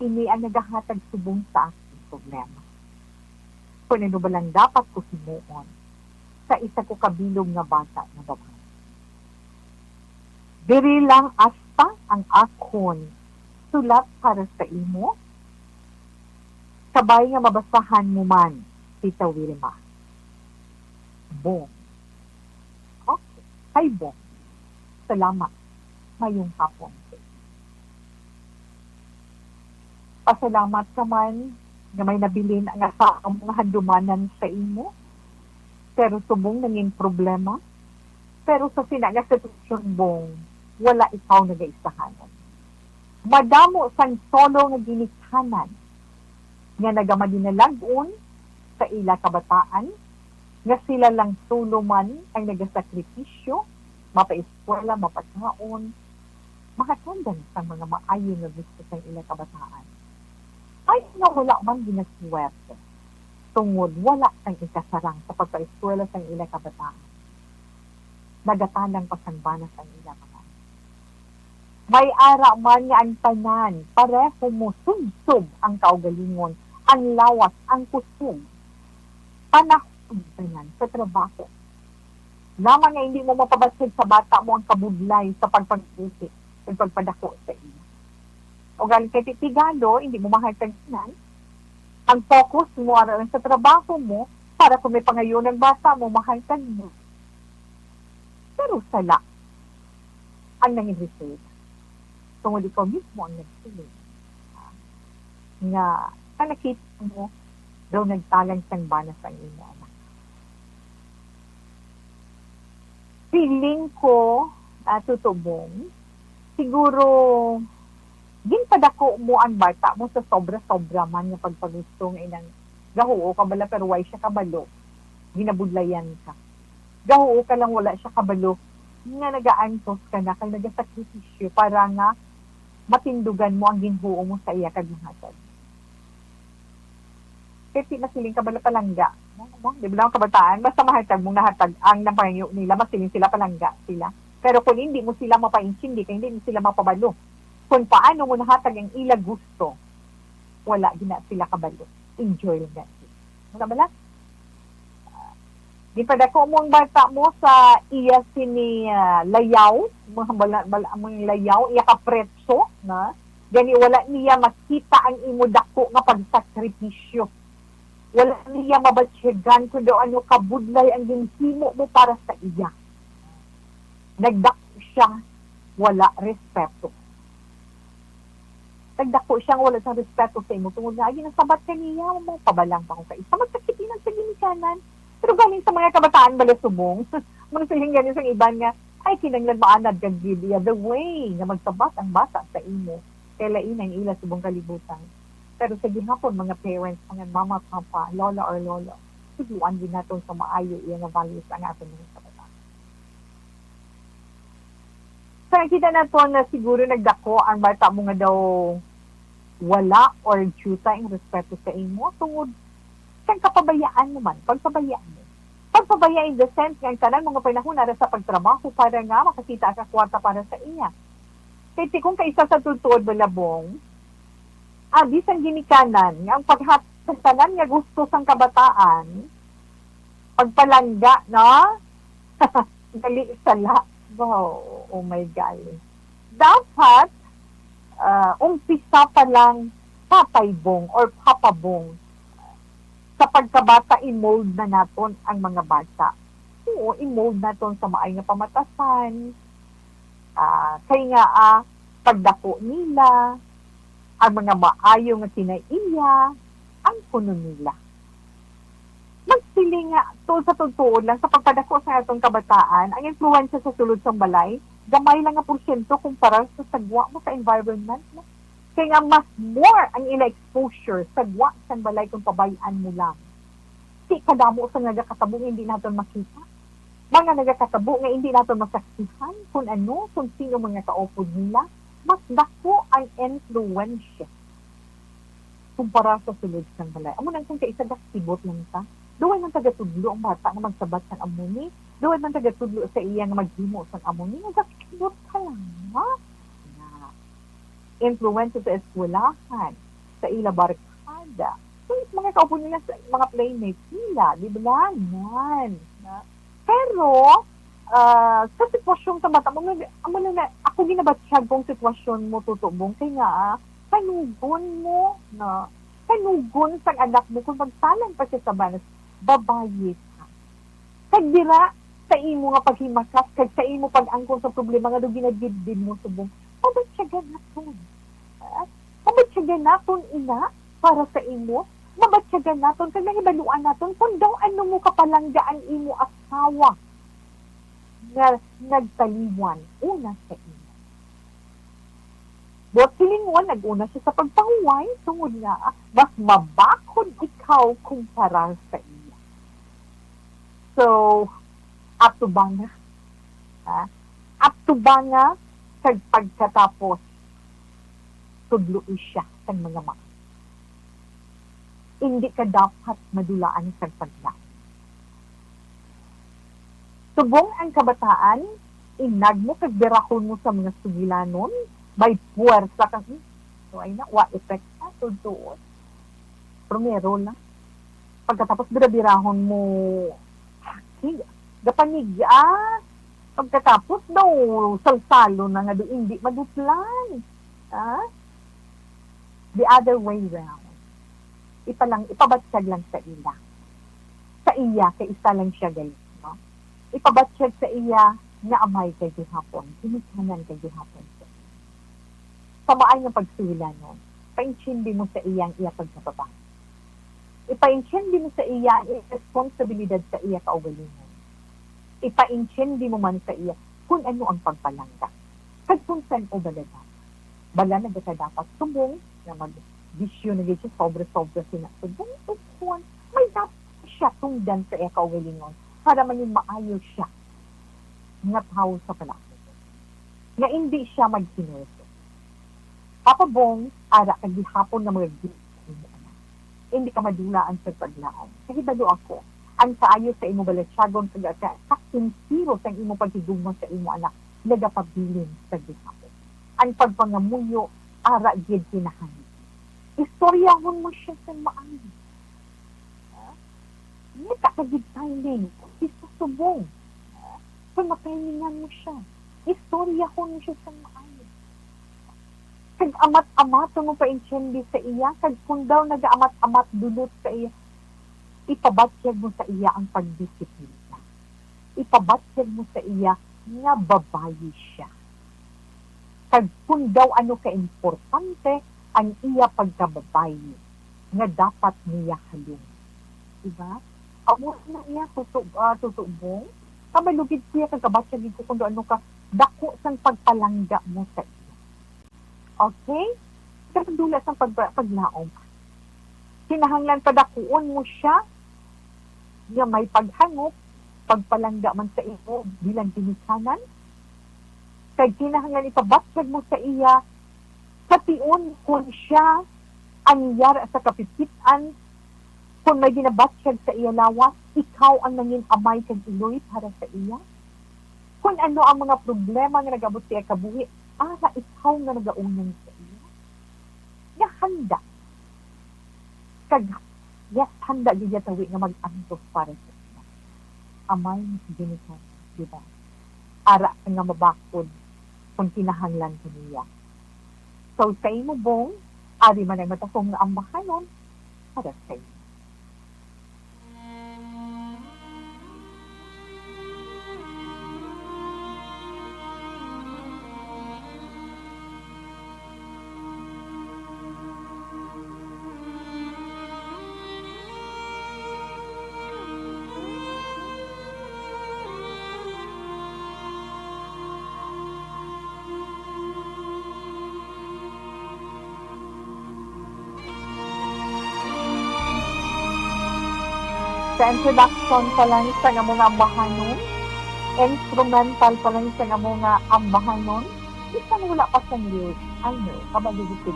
Ini ang nagahatag subong sa akon problema. Kon ano ba lang dapat ko himuon sa isa ko ka bilog nga bata nga babayi? Diri lang asta ang akon sulat para sa imo, kabay nga mabasahan mo man, Tita Wilma. Bong. Okay. Hi, Bong. Salamat. Mayong hapon. Pasalamat ka man nga may nabilin ang asa ang mga handumanan sa imo, pero subong nangin problema. Pero sa sina nga sitwasyon, Bong, wala ikaw nagaisahanan. Madamo sang solo nga ginikanan nga nagamadinalag-on sa ila kabataan, nga sila lang solo man ang nagasakripisyo, mapaeskwela, mapagkaon, mahatagan sang mga maayo nga gusto sang ila kabataan. Ay nga wala man ginaswerte, tungod wala sang ikasarang sa pagpaeskwela sang ila kabataan. Nagatalang pa sang bana sang ila mga may ara man nga ang tanan pareho mo subsob ang kaugalingon, ang lawas, ang kusog, panahon tanan sa trabaho. Lamang nga hindi mo mapabatyag sa bata mo ang kabudlay sa pagpagbuhi ug pagpadako sa iya. O gani kay titigalo, hindi mo mahal tanan. Ang focus mo ara lang sa trabaho mo para kung may pangayon ang bata mo, mahal tanan. Pero sala ang nangin resulta. Tungod ikaw mismo ang nagsiling, ah, nga ang nakita mo daw nagtalang sang bana sang imo anak. Feeling ko, ah, Tito Bong, siguro ginpadako mo ang bata mo sa sobra-sobra man nga pagpagusto nga inang gahuo ka bala pero way siya kabalo, ginabudlayan ka. Gahuo ka lang, wala siya kabalo nga nagaantos ka na kay nagasakripisyo para nga matindugan mo ang ginhuo mo sa iya kag mahatag. Kay ti masiling ka bala palangga. Ano? Di ba lang kabataan? Basta mahatag mong nahatag ang napangayo nila, masiling sila palangga sila. Pero kung hindi mo sila mapaintindi, kay hindi mo sila mapabalo kung paano mo nahatag ang ila gusto, wala gina sila kabalo. Enjoy lang gani. Wala bala? Gipadako mo ang bata mo sa iya sini, ah, layaw, mga bala-, bala-, mga layaw, iya ka pretso, na gani wala niya makita ang imo dako nga pagsakripisyo. Wala niya mabatyagan kung daw ano kabudlay ang ginhimo mo para sa iya. Nagdako siya, wala respeto. Nagdako siya nga wala siyang respeto sa imo tungod nga agi nasabat ka niya, mo pabalang pa ko kay isa magsakit inan sa ginikanan. Pero galing sa mga kabataan bala subong, mga siling gani sang iban nga, ay kinahanglan maanad kag give the other way nga magsabat ang bata sa imo kay lain ang ila subong kalibutan. Pero sa gihapon, mga parents, mga mama, papa, lola or lolo, tuduan din naton sa maayo iya nga values ang aton mga kabataan. Sa nakita nato na siguro nagdako ang bata mo nga daw wala or diyuta ang respeto sa imo tungod sa kapabayaan mo man, pagpabaya mo. Pagpabaya in the sense nga ang tanan mga panahon ara sa pagtrabaho para nga makakita ka kwarta para sa iya. Kay ti kung kaisa sa tutuod balabong, abi sang ginikanan nga ang paghat sa tanan nga gusto sang kabataan, pagpalangga, no? Dali sala. Wow, oh my God. Dapat, ah, umpisa pa lang Tatay Bong or Papa Bong. Sa pagkabata, i-mold na naton ang mga bata. Oo, i-mold naton sa maay nga pamatasan. Ah, kay nga, ah, pagdako nila, ang mga maayo nga kinaiya, ang kuno nila. Magsiling nga, to, sa totoo lang, sa pagpadako sa atong kabataan, ang impluwensya sa sulod sang balay, gamay lang nga porsyento kumpara sa sagwa mo sa environment mo. Kay nga mas more ang ila exposure sa gwa sang balay kung pabay-an mo lang. Ti kadamo sa nagakatabo nga hindi naton makita. Mga nagakatabo nga hindi naton masaksihan kung ano, kung sino mga kaupod nila, mas dako ang influensya kumpara sa sulod sang balay. Amo nang kung kaisa gasibot lang ta. Duway man tagatudlo ang bata nga magsabat sang amo ni, Luwad man tagatudlo sa iya nga maghimo sang amo ni, nagakibot ka lang, ha? Na impluwensya sa eskwelahan, sa ila barkada, sa mga kaupo nila, sa mga playmates nila, di ba? Nan, na. Pero, ah, sa sitwasyon sa bata, amo na, amo na, na, ako ginabatyag kong sitwasyon mo, Tuto Bong, kay nga, ah, kanugon mo, na, kanugon sang anak mo kung magtalang pa siya sa banas, babayi ka. Kag dira, sa imo nga paghimakas kag sa imo pag-angkon sa problema nga daw ginagidgid mo subong, mabatyagan naton. Ah, mabatyagan naton, ina, para sa imo. Mabatyagan naton kag mahibaluan naton kung daw ano mo kapalangga ang imo asawa nga nagtaliwan una sa imo. Buot silingon, nag-una siya sa pagpahuway tungod nga mas mabakod ikaw kumpara sa iya. So, atubanga, ha? Atubanga, kag pagkatapos, tudloi siya sang mga maayo. Indi ka dapat madulaan sang paglaom. Subong ang kabataan, inagmo kag birahon mo sa mga sugilanon, may puwersa kang, "Hmm, so ay na, wa effect na, tuod-tuod." Primero lang. Pagkatapos, birabirahon mo, "Haki, gapanigya." Pagkatapos daw, salsalo na nga daw, hindi madutlan. Ah? The other way round. Ipalang, ipabatyag lang sa ila. Sa iya, kay isa lang siya gali, no? Ipabatyag sa iya nga amay kay gihapon, ginikanan kay gihapon sa iya. Sa maay nga pagsugilanon, paintindi mo sa iya ang iya pagkababayi. Ipaintindi mo sa iya ang responsibilidad sa iya kaugalingon. Ipaintindi mo man sa iya kung ano ang pagpalangga, kag kung san-o bala dapat. Bala na bala dapat subong nga magbisyo na gid siya, sobra-sobra sina subong, o kung may dapat siya tungdan sa iya kaugalingon para maging maayo siya nga tawo sa palayo, nga indi siya magsinuso. Papa Bong, ara ka gihapon nga mga gid sa imo anak. Indi ka madulaan sa paglaom. Kahibalo ako, ang kaayo sa imo balatyagon kag ka-, kasinsero sang imo paghigugma sa imo anak nagapabilin sa gihapon. Ang pagpangamuyo ara gid kinahanglan. Istoryahon mo siya sa maayo. Ha? Ngita ka gid timing, isa subong. Ha? Kung matimingan mo siya, istoryahon mo siya sa maayo. Kag amat-amaton mo paintindi sa iya, kag kung daw nagaamat-amat dulot sa iya, ipabatyag mo sa iya ang pagdisiplina. Ipabatyag mo sa iya nga babayi siya. Kag kung daw ano kaimportante ang iya pagkababayi nga dapat niya halungon. Diba? Amo na iya, Tuto, ah, Tuto Bong. Kabalo gid siya, kag kabatyag gid ko kung daw ano ka dako sang pagpalangga mo sa iya. Okay? Sa dula sang pag-, paglaom. Kinahanglan padakuon mo siya nga may paghangop, pagpalangga man sa imo bilang ginikanan. Kag kinahanglan ipabatyag mo sa iya, sa tion kon siya ang yara sa kapipit-an, kon may ginabatyag sa iya lawas, ikaw ang nangin-amay kag iloy para sa iya. Kon ano ang mga problema nga nag-abot sa iya kabuhi, ara ikaw nga nagaunang sa iya. Nga handa. Kag, yes, handa gid iya tawi nga mag-antos para sa iya. Amay, ginikanan, di ba? Ara ka nga mabakod kung kinahanglan ka niya. So, sa imo, Bong, ari man ang matakong nga ambahanon para sa imo. Sa introduction pa lang sa amo nga ambahanon, instrumental pa lang sa amo nga ambahanon, bisan wala pa sang lyrics, I know, kabalo gid ko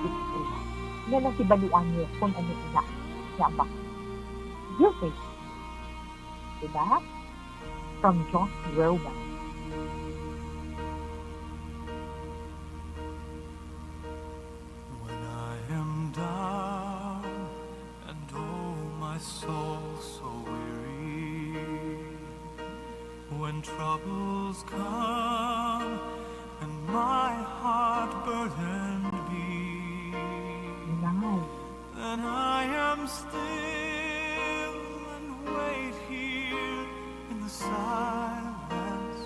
nga nahibaluan niyo kung ano ina nga ambahanon. Guilty. Diba? from John Rowan. When I am down and oh my soul so weary, when troubles come and my heart burdened be, Now, then I am still and wait here in the silence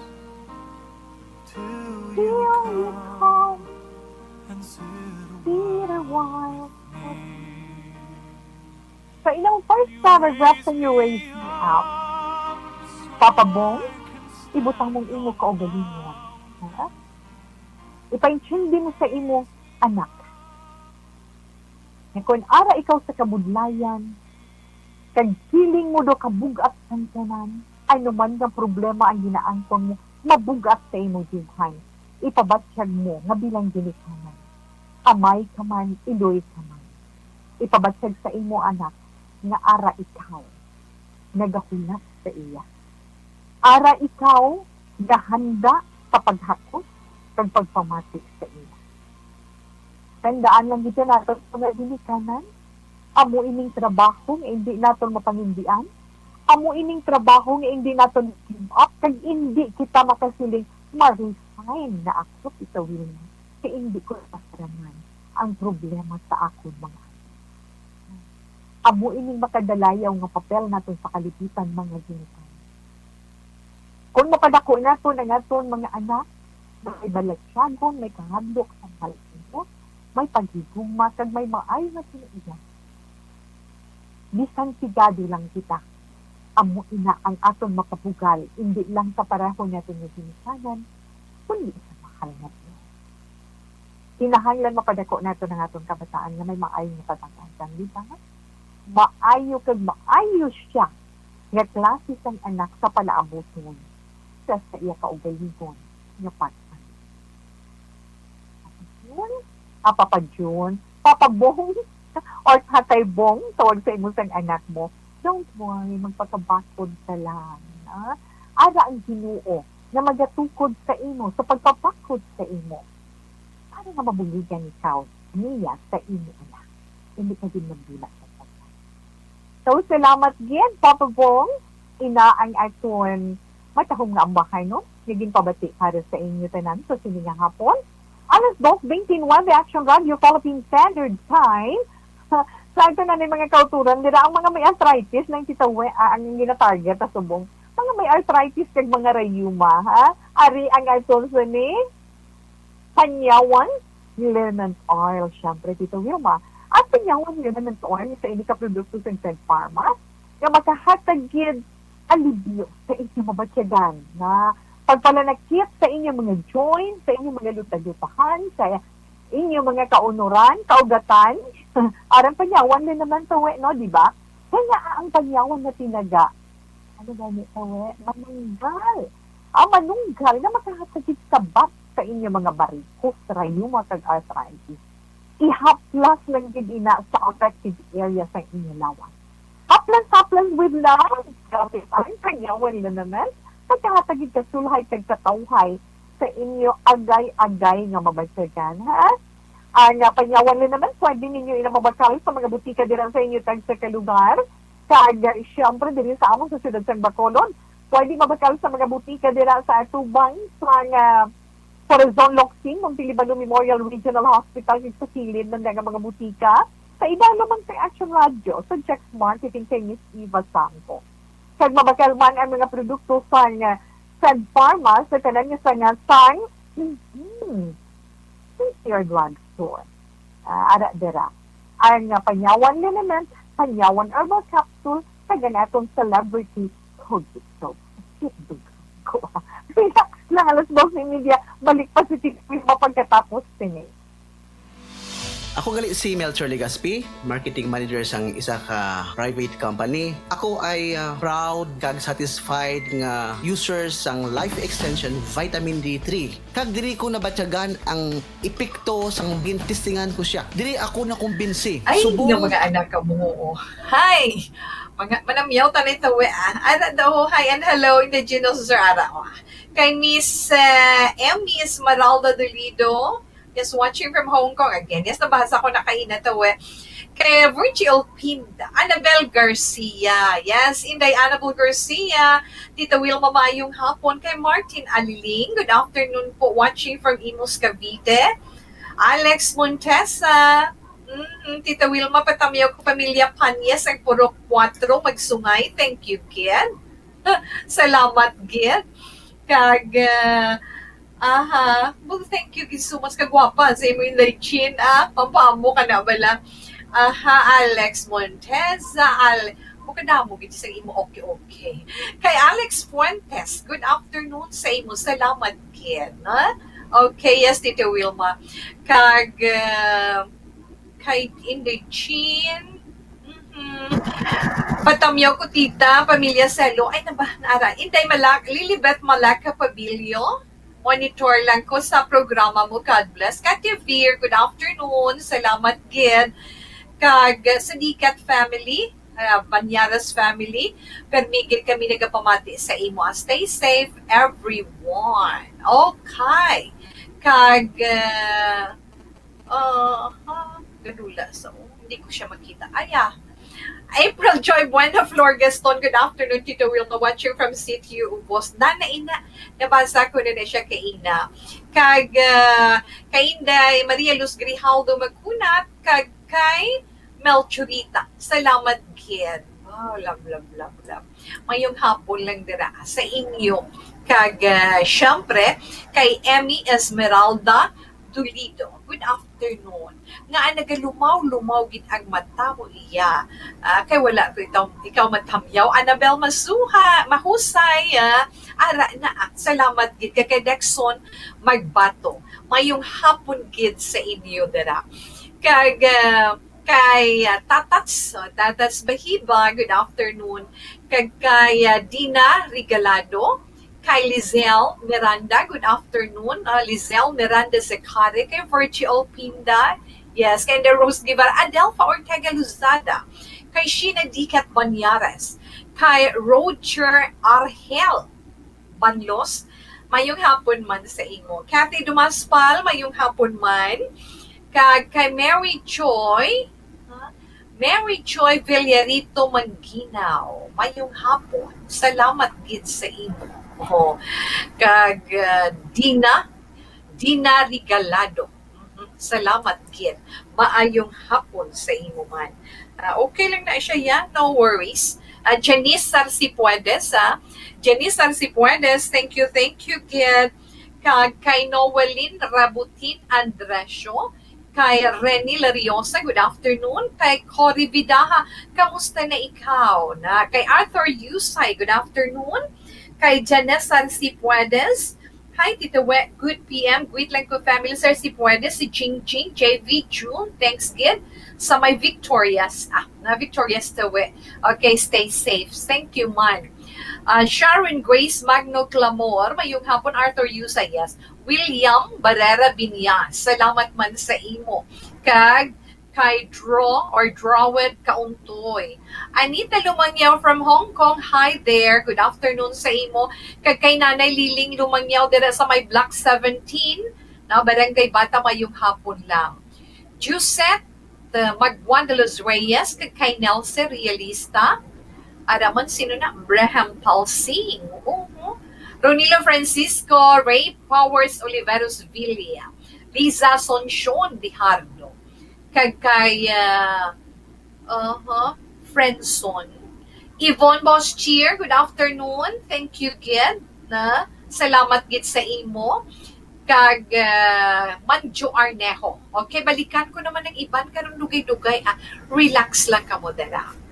till you here you come come, and sit a sit a while while. with me. Sa ilang first paragraph sa New Raise Me Up, Papa Bong, ibutang mong imo kaugalingon. Ha? Ipaintindi mo sa imo anak nga kon ara ikaw sa kabudlayan, kag feeling mo daw kabug-at sang tanan, ano man nga problema ang ginaangkon mo, mabug-at sa imo dughan. Ipabatyag mo nga bilang ginikanan, amay ka man, iloy ka man. Ipabatyag sa imo anak nga ara ikaw nagahulat sa iya. Ara ikaw nga handa sa paghakot kag pagpamati sa iya. Tandaan lang gid naton, mga ginikanan, amo ining trabaho nga indi naton mapangindian, amo ining trabaho nga indi naton give up, kag indi kita makasiling, "Ma-resign na ako, Tita Wilma, kay indi ko napasarangan ang problema sa akon mga anak." Amo ining makadalayaw nga papel naton sa kalibutan, mga ginikanan. Kung mapadako naton ang aton mga anak, may balatyagon, may kahadlok sang balatyagon, may paghigugma, kag may maayo nga kinaiya. Bisan pigado lang kita, amo ina ang aton makabugal, indi lang sa pareho naton nga ginikanan, kundi sa mahal nga Dios. Kinahanglan mapadako naton ang aton kabataan nga may maayo nga pag-angasan, di ba? Maayo kag maayo siya nga klase sang anak sa palaabuton sa, sa iya kaugalingon nga pag-angasan. Jun, ah, Papa Jun, Papa Bong, or Tatay Bong, tawag sa imo sang anak mo, don't worry, magpakabakod ka lang. Ah? Ara ang Ginoo nga magatukod sa imo sa pagpabakod sa imo, para nga mabuligan ikaw niya sa imo anak. Hindi ka din magdula sa pagkaon. So, salamat gid, Papa Bong. Ina ang aton matahom nga ambahay, no? Nga ginpabati para sa inyo tanan sa sini nga hapon. Alas dos bente nuebe, Action Radio, Philippine Standard Time. Sa tanan ni mga kauturan, dira ang mga may arthritis, nang kita we, ah, ang ginatarget sa subong. Mga may arthritis kag mga rayuma, ha? Ari ang aton sini, Panyawan Liniment Oil, syempre, Tita Wilma. At Panyawan Liniment Oil sa ini ka produkto sa Sen Pharma nga makahatag gid alibyo sa inyo mabatyagan nga pagpalanakit sa inyo mga joints, sa inyo mga luta-lutahan, sa inyo mga kaunuran, kaugatan. Arang Panyawan Liniment Oil, no, di ba? Kaya ang Panyawan nga tinaga, ano gani, tawe? Manunggal. Ah, manunggal nga makahatag gid kabat sa inyo mga barikos, rayuma, kag arthritis. Ihaplas lang gid ina sa affected area sa inyo lawas. Haplas, haplas with love. Grabe, ang Panyawan Liniment. Pagkahatag gid kasulhay kag katawhay sa inyo agay-agay nga mabatyagan, ha? Ang, ah, Panyawan Liniment, pwede ninyo ina mabakal sa mga butika dira sa inyo tagsa ka lugar. Kag, ah, siyempre, diri sa amon sa siyudad sang Bacolod, pwede mabakal sa mga butika dira sa atubang sang, ah, Corazon Locsin, Montiliban Memorial Regional Hospital, sa kilid man nga mga butika. Sa idalom man sa Action Radio, sa Jex Marketing kay Miss Eva Sangco. Kag mabakal man ang mga produkto sang, ah, Sen Pharma sa tanan nga sanga sang, mm, Sincere Drug Store. Ah, ara dira ang, ah, Panyawan Liniment, Panyawan Herbal Capsule, kag ang aton celebrity Cookie Soap. Cute dughan ko. Relax lang, alas dos y media, balik pa si Tita Wilma pagkatapos sini. Ako gali si Melchor Legaspi, marketing manager sang isa ka private company. Ako ay, ah, proud kag satisfied nga user sang Life Extension Vitamin D three. Kag diri ko nabatyagan ang epekto sang gintestingan ko siya. Diri ako nakumbinsi. Ay, Subong nga mga anak ka mo. Hi! Mga manamyaw ta nito, we, ah. Ara daw, hi and hello, indigenous, sir, ara, oh. Kay Miss, eh, Emmy Esmeralda Dolido, yes, watching from Hong Kong. Again, yes, nabasa ko na kaina to, we. Kay Virgie Pinda, Annabel Garcia, yes, Inday Annabel Garcia, Tita Wilma, maayong hapon. Kay Martin Aliling, good afternoon po, watching from Imus, Cavite. Alex Montesa, mm, Tita Wilma, patamyaw ko pamilya Panyes, ang Purok Kuwatro, Magsungay. Thank you, kid. Salamat, gid. Kag, ah, aha, well, thank you, gid, so much. Kagwapa sa imo, Inday Chin, ah. Pampamo ka na bala. Aha, Alex Montesa, Al-, mo kadamo, gid, sa imo, okay, okay. Kay Alex Fuentes, good afternoon sa imo. Salamat, gid, ha? Okay, yes, Tita Wilma. Kag, ah, kay Inday Chin, mhm. Patamyaw ko, tita, pamilya Selo. Ay, naba, nara. Inday Malak, Lilibet Malaka Pabilio. Monitor lang ko sa programa mo. God bless. Kati Veer, good afternoon. Salamat, gid. Kag, uh, sa Dikat family, uh, Banyaras family, permi gid kami nagapamati sa imo. Stay safe, everyone. Okay. Kag, uh, uh, uh, ganula sa, oh, hindi ko siya makita. Ay, ah. April Joy Buena Flor Gaston, good afternoon, Tito Wilma, watching from Sitio Ubos. Nana ina, nabasa ko na na siya kaina. Kag, ah, kay Inday Maria Luz Grijaldo Magkunat, kag kay Melchorita. Salamat, gid. Wow, love, love, love, love. Mayong hapon lang dira sa inyo. Kag, ah, syempre, kay Emmy Esmeralda Dolido. Good afternoon. Nga nagalumaw-lumaw gid ang mata mo iya. Ah, kay wala to ikaw, ikaw matamyaw. Annabel Masuha, mahusay, ah. Ara na, ah. Salamat gid kay, kay Dexon Magbato. Mayong hapon gid sa inyo dira. Kag, ah, kay, ah, Tatats, oh, Tatats Bahiba, good afternoon. Kag kay, ah, Dina Regalado, kay Lizelle Miranda, good afternoon. Ah, Lizelle Miranda Secare, kay Virgie Pinda, yes, kay Inday Rose Guevara, Adelfa Ortega Lozada, kay Sheena Dicat Banyares, kay Roger Argel Banlos, mayong hapon man sa imo. Kathy Dumaspal, mayong hapon man. Kag kay Mary Joy, ha? Mary Joy Villarito Mangginaw, mayong hapon. Salamat gid sa imo. Oh. Kag, ah, Dina, Dina Regalado. Mhm. Salamat gid. Maayong hapon sa imo man. Ah, okay lang na siya, ya. No worries. Ah, Janice Sarsipuedes, ah. Janice Sarsipuedes, thank you, thank you gid. Kag kay Noelin Rabutin Andresio, kay Rene Lariosa, good afternoon. Kay Cory Vidaha, kamusta na ikaw? Na kay Arthur Yusay, good afternoon. Kay Janice Sarsipuedes, hi, Tito We, good P M, greet lang ko family, Sir Sipuedes, si Jingjing, J V, June, thanks gid. Sa may Victorious, ah, na Victorious to we. Okay, stay safe. Thank you, man. Ah, Sharon Grace Magno Clamor, mayong hapon, Arthur Yusay, yes. William Barrera Binyas, salamat man sa imo. Kag kay Draw or Drawed Kauntoy. Anita Lumangyaw from Hong Kong, hi there. Good afternoon sa imo. Kag kay Nanay Liling Lumangyaw dira sa may Block seventeen, na Barangay Bata, mayong hapon lang. Josette, uh, Magwan de los Reyes, kag kay Nelce Realista. Araman, sino na? Braham Palsing. Oo. Ronilo Francisco, Ray Powers Oliveros Villa, Liza Asuncion Dijardo, kag kay, ah, uh-huh, Friendson. Yvonne Bosch Cheer, good afternoon. Thank you gid, na. Salamat gid sa imo. Kag, ah, Manjo Arnejo. Okay, balikan ko naman ang iban karon, dugay-dugay, ah. Relax lang kamo dira.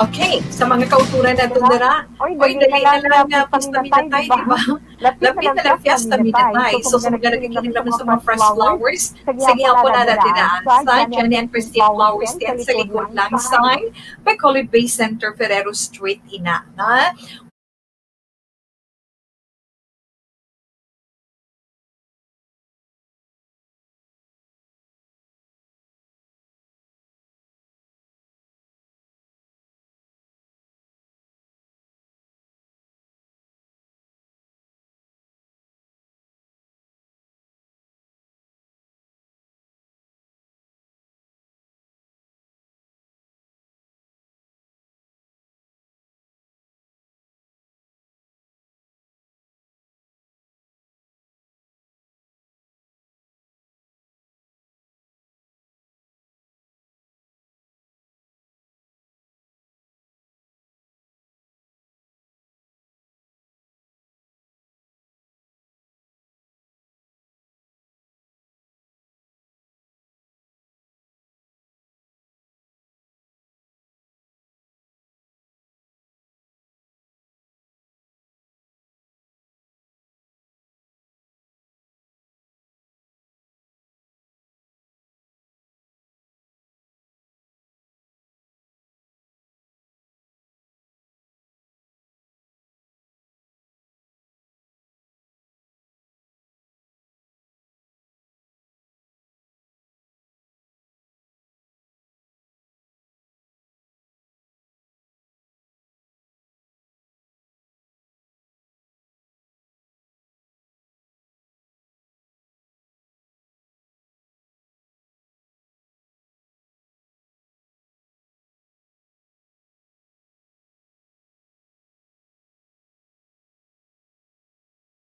Okay, sa mga kauturan naton dira, oy, dali na lang nga, ah, pista minatay, di ba? Lapit na lang fiesta minatay. So, kung mga nagkikiling naman sa mga fresh flowers, sige, apo na natin na sa Jenny and Christine Flowers Stand sa likod lang sang Bacolod Bay Center, Ferrero Street, ina, ha?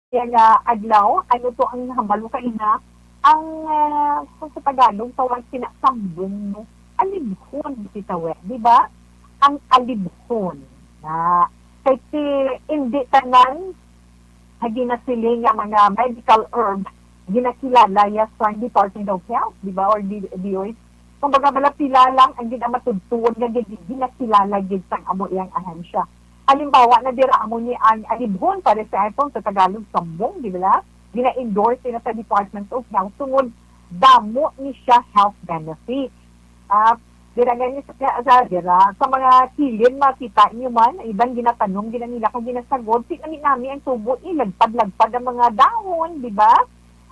Kaya nga adlaw, ano to ang nahambal mo kaina? Ang, ah, kung sa Tagalog, tawag sina sambong, no? Alibhon, bitaw, eh, di ba? Ang alibhon. Na, kay si, hindi tanan nga ginasiling nga mga medical herb, ginakilala ya sa Department of Health, di ba? Or D-, D O H. Kumbaga, bala pila lang ang ginamatudtuon nga gid-, ginakilala gid sang amo iyang ahensya. Halimbawa na dira, amo ni ang alibhon, pare sa aton sa Tagalog, sambong, di ba? Gina-endorse na sa Department of Health tungod damo ni siya health benefits. Ah, dira nga ni sa, sa, dira, sa mga kilid, makita niyo man, ang iban ginatanom, gina nila kag ginasagod, si nami-nami ang tubo, ilagpad-lagpad ang mga dahon, di ba?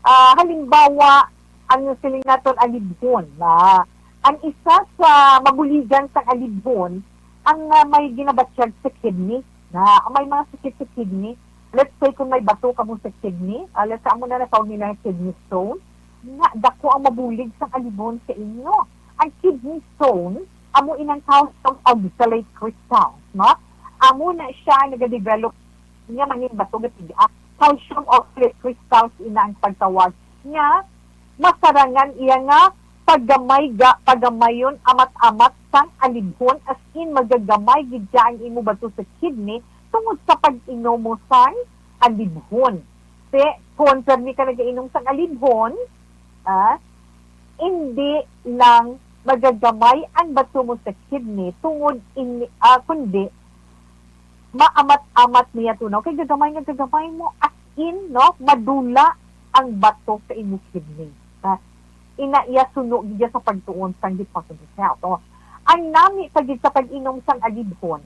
Ah, halimbawa, ang siling naton alibhon, na ang isa sa mabuligan sang alibhon, ang, ah, may ginabatyag sa kidney, na may mga sakit sa kidney. Let's say, kung may bato kamo sa kidney, ah, let's say, amo na natawag nila nga kidney stone, na dako ang mabulig sang alibhon sa inyo. Ang kidney stone, amo inang calcium oxalate crystals, no? Amo na siya nagadevelop nga mangin bato nga tiga. Calcium oxalate crystals ina ang pagtawag, nga masarangan iya nga paggamay ga-, pagamayon, amat-amat sang alibhon, as in, magagamay gid siya ang imo bato sa kidney tungod sa pag-inom mo sang alibhon. Te, kung permi ka nagainom sang alibhon, ah, hindi lang magagamay ang bato mo sa kidney tungod ini, ah, kundi maamat-amat niya tunaw. Kay gagamay nga gagamay mo, as in, no, madula ang bato sa imo kidney. Ah, ina iya suno gid sa pagtuon sang Department of Health. Oh. Ang nami pa gid sa pag-inom sang alibhon,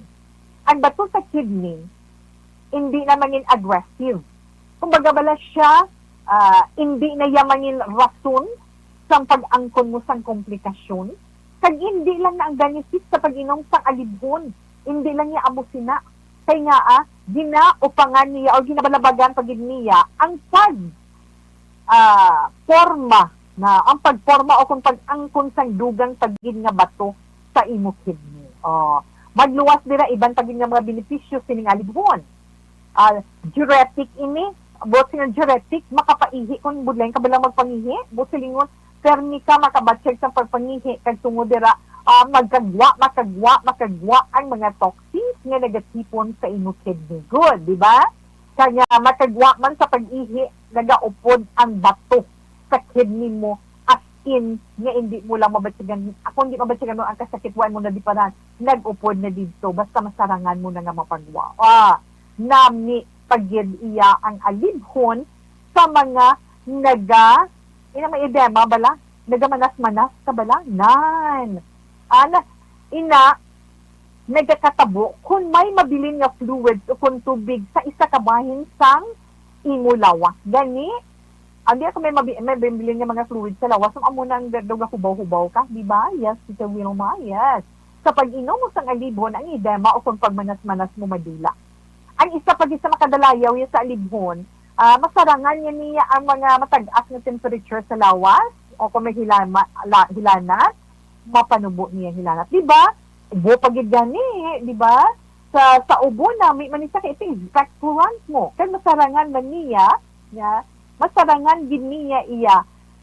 ang bato sa kidney, hindi na mangin aggressive. Kumbaga bala siya, ah, hindi na iya mangin rason sang pag-angkon mo sang komplikasyon. Kag hindi lang na ang benefit sa pag-inom sang alibhon, hindi lang niya amo sina. Kay nga, ah, ginaupangan niya o ginabalabagan pa gid niya ang pag, ah, porma na, ang pagporma o kung pag-angkon sang dugang pa gid nga bato sa imo kidney. Oh, magluwas dira iban pa gid nga mga benepisyo sining alibhon. Ah, diuretic ini, buot silingon diuretic, makapaihi kung budlay ka bala magpangihi, buot silingon, permi ka makabatyag sa pagpangihi, kag tungod dira, ah, magkagwa, makagwa, makagwa ang mga toxins nga nagatipon sa imo kidney. Good, di ba? Kanya makagwa man sa pag-ihi, nagaupod ang bato sa kidney mo, as in nga hindi mo lang mabatyagan, ako hindi mabatyagan mo ang kasakit, wa mo na di pa na nag-upod na didto, basta masarangan mo na nga mapagwa. Ah, nami pagid iya ang alibhon sa mga naga, ina may edema bala, nagamanas-manas ka bala, nan. Ana, ina, nagakatabo kung may mabilin nga fluids o kung tubig sa isa ka bahin sang imo lawas. Gani, ang di ako may mabi-, may mabilin nga mga fluids sa lawas, so amo na ang daw gahubaw-hubaw ka, di ba? Yes, Tita Wilma, yes. Sa pag-inom mo sang alibhon, ang edema o kung pagmanas-manas mo madula. Ang isa pa gid sa makadalayaw ya sa alibhon, ah, masarangan niya niya ang mga matag-as nga temperature sa lawas o kung may hilama-, la-, hilanat, mapanubo niya hilanat. Di ba? Ubo pa gid gani, di ba? Sa, sa ubo nami man siya kay ito expectorant mo. Kay masarangan man niya, nga masarangan gid niya iya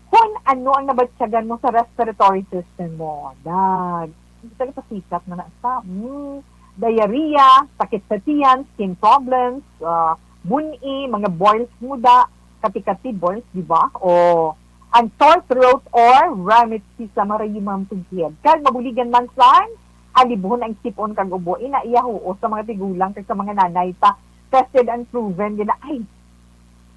kung ano ang nabatyagan mo sa respiratory system mo. Dag. Hindi talaga pasikat na na sa, mm, diarrhea, sakit sa tiyan, skin problems, ah, buni, mga boils mo da, kati-kati boils, di ba? O ang sore throat or rheumatism, marayuman tugkid. Kag mabuligan man sang alibhon ang sipon kag ubo. Ina iya huo sa mga tigulang kag sa mga nanay pa. Tested and proven gid na, ay,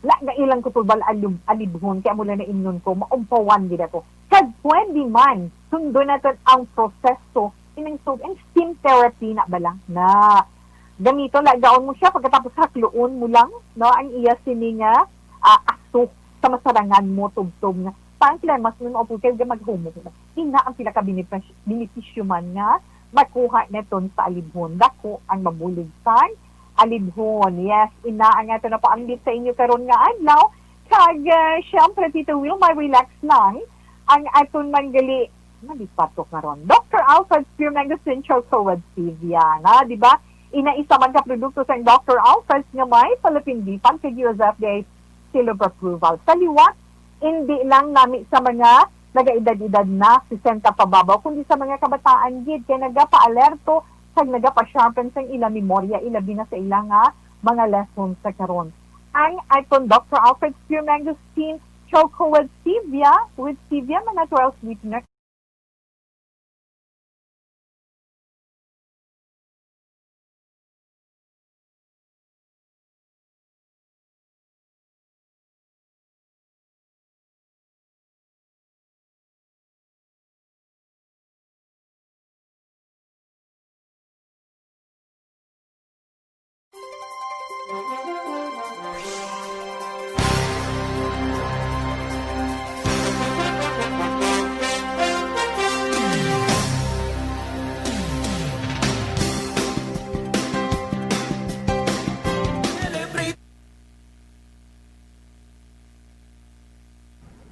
la, gailang ko tulbal alib-, alibhon, kay amo lang na imnon ko, maumpawan gid ako. Kag pwede man, sundon naton ang proseso, inang so, ang steam therapy na bala, na gamito, lagaon mo siya, pagkatapos hakluon mo lang, no, ang iya sini nga, ah, aso sa masarangan mo, tubtob nga. Pa ang klemas mo, maupod kay maghumok na. Ina ang pila ka benefis-, benepisyo man nga makuha naton sa alibhon. Dako ang mabulig sang alibhon. Yes, ina ang ato napaambit sa inyo karon nga adlaw. Kag, ah, syempre, Tito Will, may relax lang ang aton manggali. Malipat ko karon. Doctor Alfred Spear Mangosteen Choco with Stevia, na, di ba? Ina isa man ka produkto sang Doctor Alfred nga may palapindipan kag U S F D A seal of approval. Sa liwat, hindi lang nami sa mga nagaedad-edad na, sesenta pababaw, kundi sa mga kabataan gid, kay nagapa-alerto kag nagapa-sharpen sang ila memorya, ilabi na sa ila nga mga lessons sa karon. Ang aton Doctor Alfred Spear Mangosteen Choco with Stevia, with Stevia, may natural sweetener.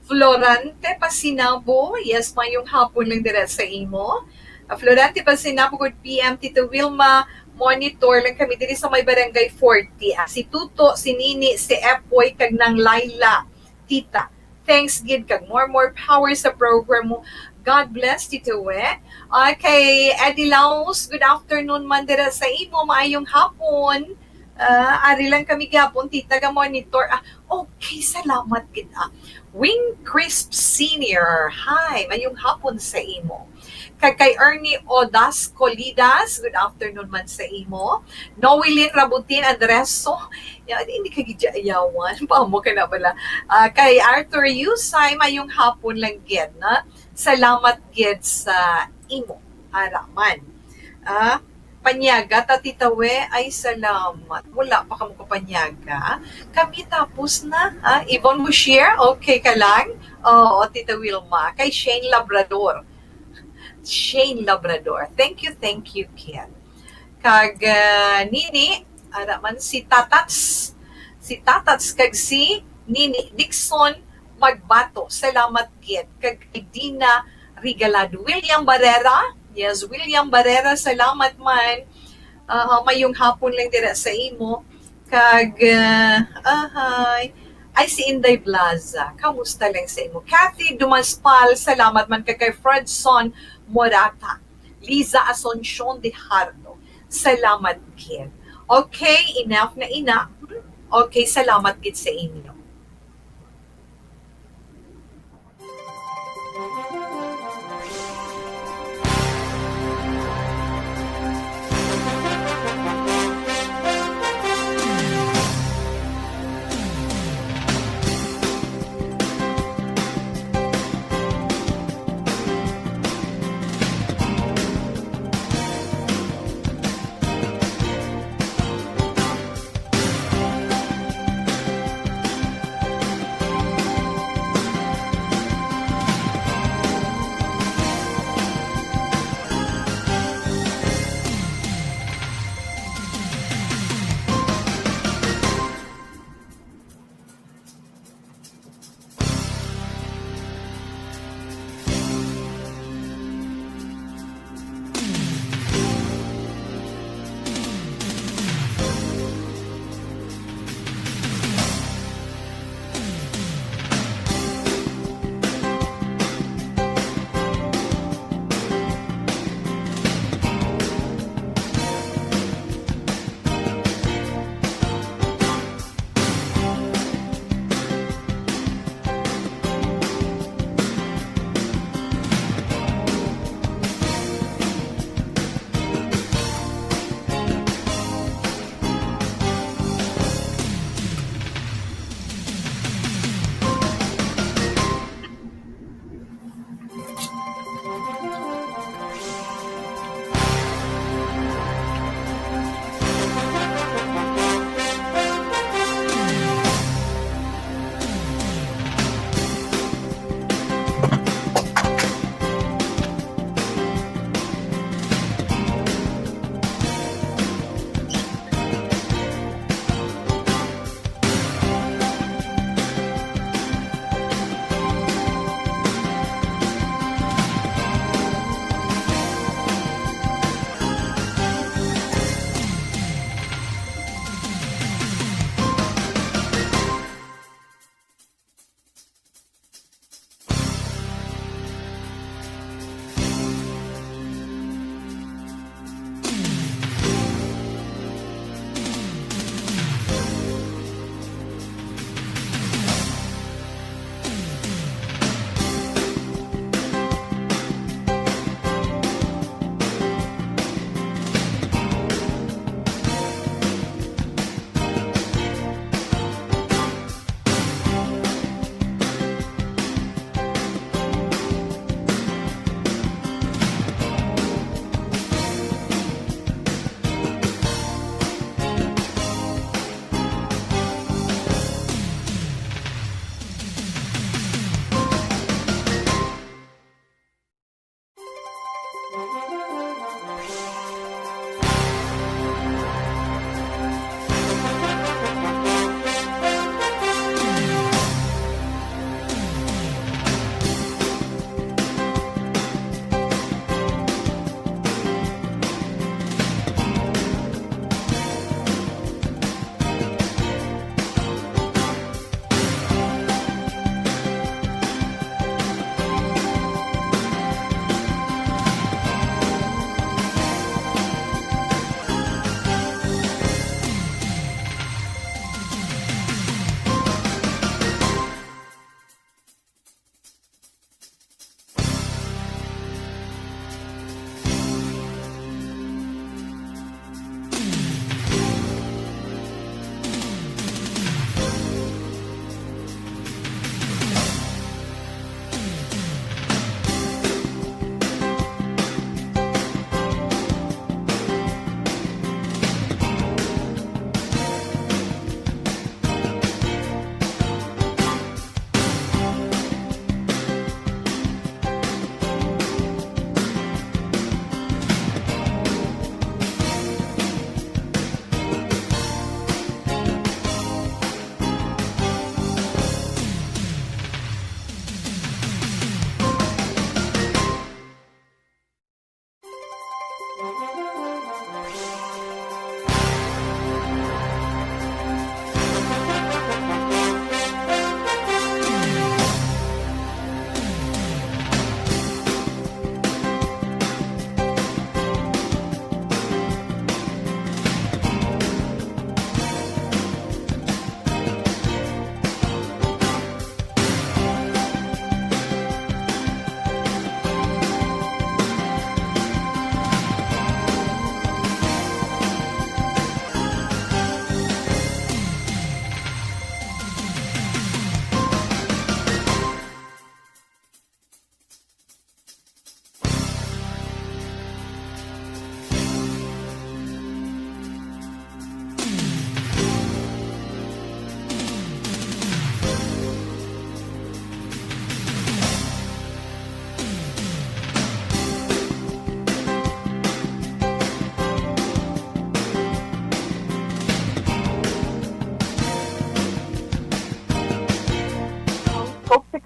Florante Pasinabo, yes, mayong hapon lang dira sa imo. Ah, Florante Pasinabo, good P M, Tito Wilma, monitor lang kami diri sa may Barangay forty. Ah, si Tuto, si Nini, si Epoy, kag Nang Laila, Tita. Thanks gid kag more, more power sa program mo. God bless, Tito We. Ah, kay Eddie Laos, good afternoon man dira sa imo. Maayong hapon. Ah, ari lang kami gyapon, Tita, ga monitor. Ah, okay, salamat gid, ah. Wing Crisp Senior, hi, mayong hapon sa imo. Kag kay Ernie Odas Colidas, good afternoon man sa imo. Noelyn Rabutin Andreso, ya, hindi ka gid ayawan, paamo ka na bala. Ah, kay Arthur Yusay, mayong hapon lang gid, na. Salamat gid sa imo, ara man. Ah, Panyaga, ta, Tita We? Ay, salamat. Wala pa kamo kapanyaga. Kami tapos na, ha? Yvonne Bouchier, okay ka lang? Oo, Tita Wilma. Kay Shane Labrador. Shane Labrador. Thank you, thank you, Ken. Kag, ah, Nini, ara man si Tatats. Si Tatats kag si Nini Dixon Magbato. Salamat gid. Kag kay Dina Regalado. William Barrera. Yes, William Barrera, salamat man. Ah, mayong hapon lang dira sa imo. Kag, ah, ahay. Ay, si Inday Blaza, kamusta lang sa imo? Kathy Dumaspal, salamat man. Kag kay Fredson Morata, Liza Asuncion de Hardo, salamat gid. Okay, enough na ina. Hmm? Okay, salamat gid sa inyo.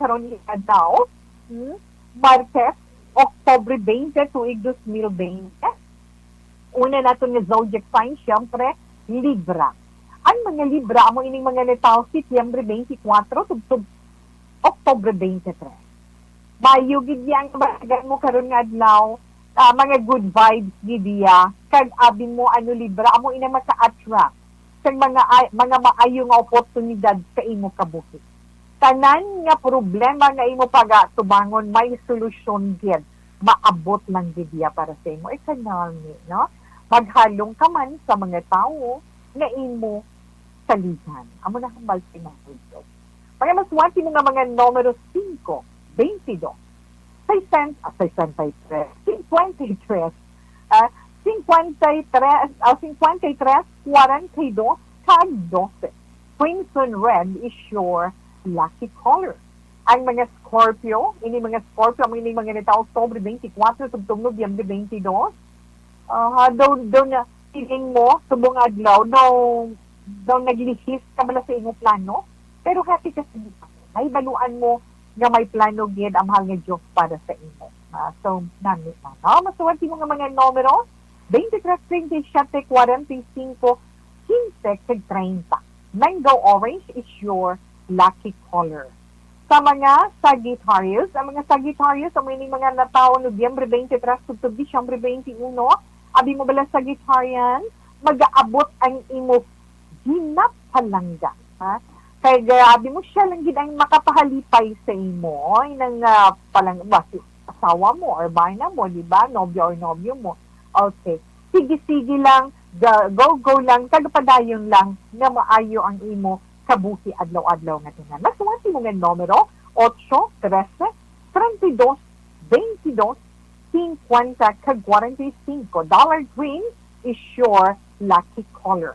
karon nga adlaw, hmm? Martes, Oktubre twenty, tuig dos mil twenty. Una naton nga zodiac sign, siyempre, Libra. Ang mga Libra amo ining mga natawo Setyembre twenty-four tubtob Oktubre twenty-three. Maayo gid niya ang balagan mo karon nga adlaw, ah, mga good vibes gid niya. Kag abi mo, ano, Libra, amo ina maka-attract sa mga ay-, mga maayo nga oportunidad sa imo kabuhi. Tanan nga problema nga imo pagatubangon may solusyon gid, maabot lang gid iya para sa imo. It's a knowing, no? Maghalong ka man sa mga tawo nga imo saligan. Amo na hambal sa imong pulso. Mga maswerte mo nga mga numero singko, twenty-dos, sesenta, ah, sesenta y tres, cincuenta y tres, ah, cincuenta y tres, ah, cincuenta y tres, cuarenta y dos, kag doce. Crimson red is your lucky color. Ang mga Scorpio, ini mga Scorpio, amo ini mga natawo Oktubre twenty-four tubtob Nobyembre twenty-dos. Aha, daw, daw na, feeling mo, subong adlaw, daw, daw naglihis ka bala sa imo plano, pero happy ka sa gihapon. Nahibaluan mo nga may plano gid ang mahal nga Dios para sa imo. Ah, so, nami na, no? Maswerte mo nga mga numero, twenty-three, twenty-seven, forty-five, quince, kag treinta. Mango orange is your lucky color. Sa mga Sagittarius, ang mga Sagittarius, amo ining mga natawo Nobyembre twenty-three tubtob Disyembre twenty-uno, abi mo bala Sagittarian, magaabot ang imo ginapalangga, ha? Kay abi mo siya lang gid ang makapahalipay sa imo, inang, ah, palang-, ba, si asawa mo or bana mo, di ba? Nobya or nobyo mo. Okay. Sige-sige lang, ga-, go-go lang, kag padayon lang nga maayo ang imo kabuhi adlaw-adlaw nga tanan. Maswerte mo nga numero, ocho, trese, treinta y dos, veintidós, cincuenta, kag cuarenta y cinco. Dollar green is your lucky color.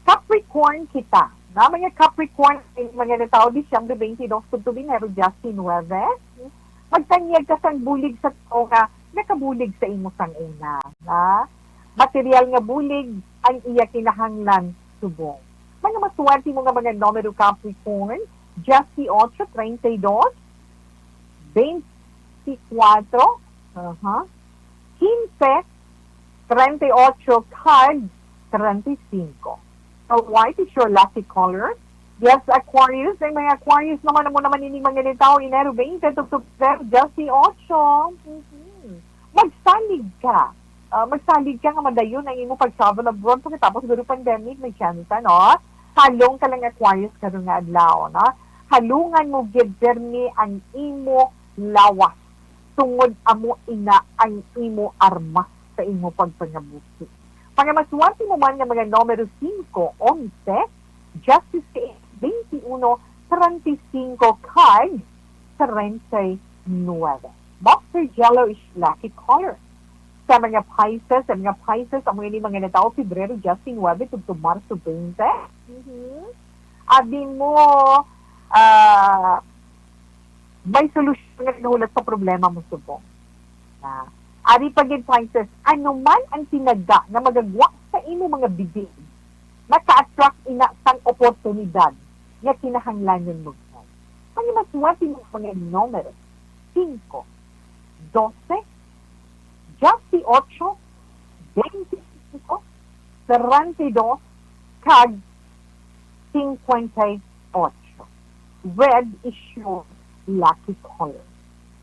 Capricorn kita. Na mga Capricorn, ang mga natawo Disyembre twenty-dos tubtob Enero diyes nuebe, magtanyag ka sang bulig sa tawo nga nakabulig sa imo sang una. Na material nga bulig ang iya kinahanglan subong. Mga maswerte mo nga mga numero, Capricorn, diyes ocho, treinta y dos, veinticuatro, aha, quince, treinta y ocho, kag treinta y cinco. So, white is your lucky color. Yes, Aquarius. Ang mga Aquarius naman, amo naman ini mga natawo Enero twenty tubtob Febrero diyes ocho. Mhm. Magsalig ka. Ah, magsalig ka nga madayon ang imo pag-travel abroad pagkatapos guro pandemic, may chance, no? Halong ka lang, Aquarius, karon nga adlaw, no? Halungan mo gid pirmi ang imo lawas, tungod amo ina ang imo armas sa imo pagpangabuhi. Mga maswerte mo man nga mga numero singko, onse, diyes, twenty-uno, treinta y cinco, kag treinta y nueve. Boxer yellow is lucky color. Sa mga Pisces, sa mga Pisces, amo ini mga natawo Febrero diyes nuebe tubtob Marso twenty. Mhm. Abi mo, ah, may solusyon nga nahulat sa problema mo subong. Na, ari pa gid, Pisces, ano man ang tinaga nga magagwa sa imo mga bibig, maka-attract ina sang oportunidad nga kinahanglanon mo gid. Ang maswerte mo mga numero, singko, doce, diyes ocho, veinticinco, treinta y dos, kag cincuenta y ocho. Red is your lucky color.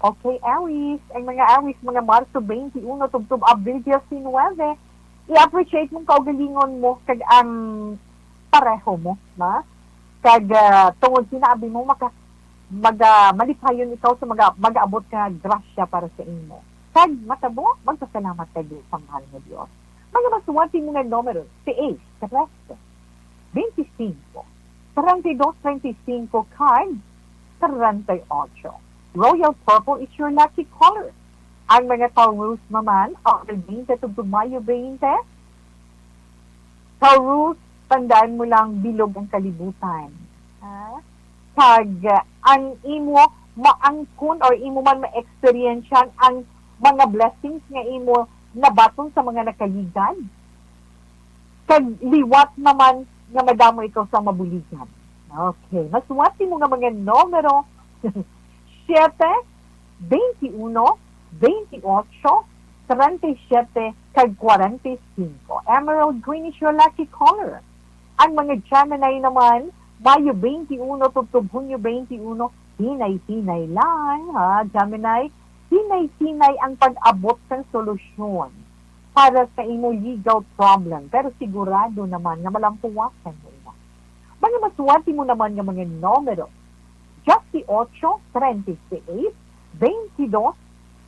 Okay, Aries. Ang mga Aries, mga Marso twenty-uno tubtob Abril diecinuebe, i-appreciate mong kaugalingon mo kag ang pareho mo, na? Kag, ah, tungod sinabi mo, maka-, maga-, malipayon ikaw sa maga-, mag-aabot nga grasya para sa imo. Kag matabo, magpasalamat ka gid sa mahal nga Dios. Mga maswerte mo nga numero, si Ace, trese, veinticinco, treinta y dos, treinta y cinco, kag treinta y ocho. Royal purple is your lucky color. Ang mga Taurus naman, April twenty tubtob Mayo twenty, Taurus, tandaan mo lang, bilog ang kalibutan. Ha? Kag, uh, ang imo maangkon or imo man ma-experience ang mga blessings nga imo nabaton sa mga nakaligad. Kag liwat naman nga madamo ikaw sa mabuligan. Okay. Maswerte mo nga mga numero, Siete, veintiuno, veintiocho, treinta y siete, kag cuarenta y cinco. Emerald green is your lucky color. Ang mga Gemini naman, Mayo twenty-one tubtob Hunyo twenty-one, hinay-hinay lang, ha, Gemini? Hinay-hinay ang pag-abot sang solusyon para sa imo legal problem, pero sigurado naman nga malampuwasan mo ina. Mga maswerte mo naman nga mga numero, dieciocho, treinta y seis, veintidós,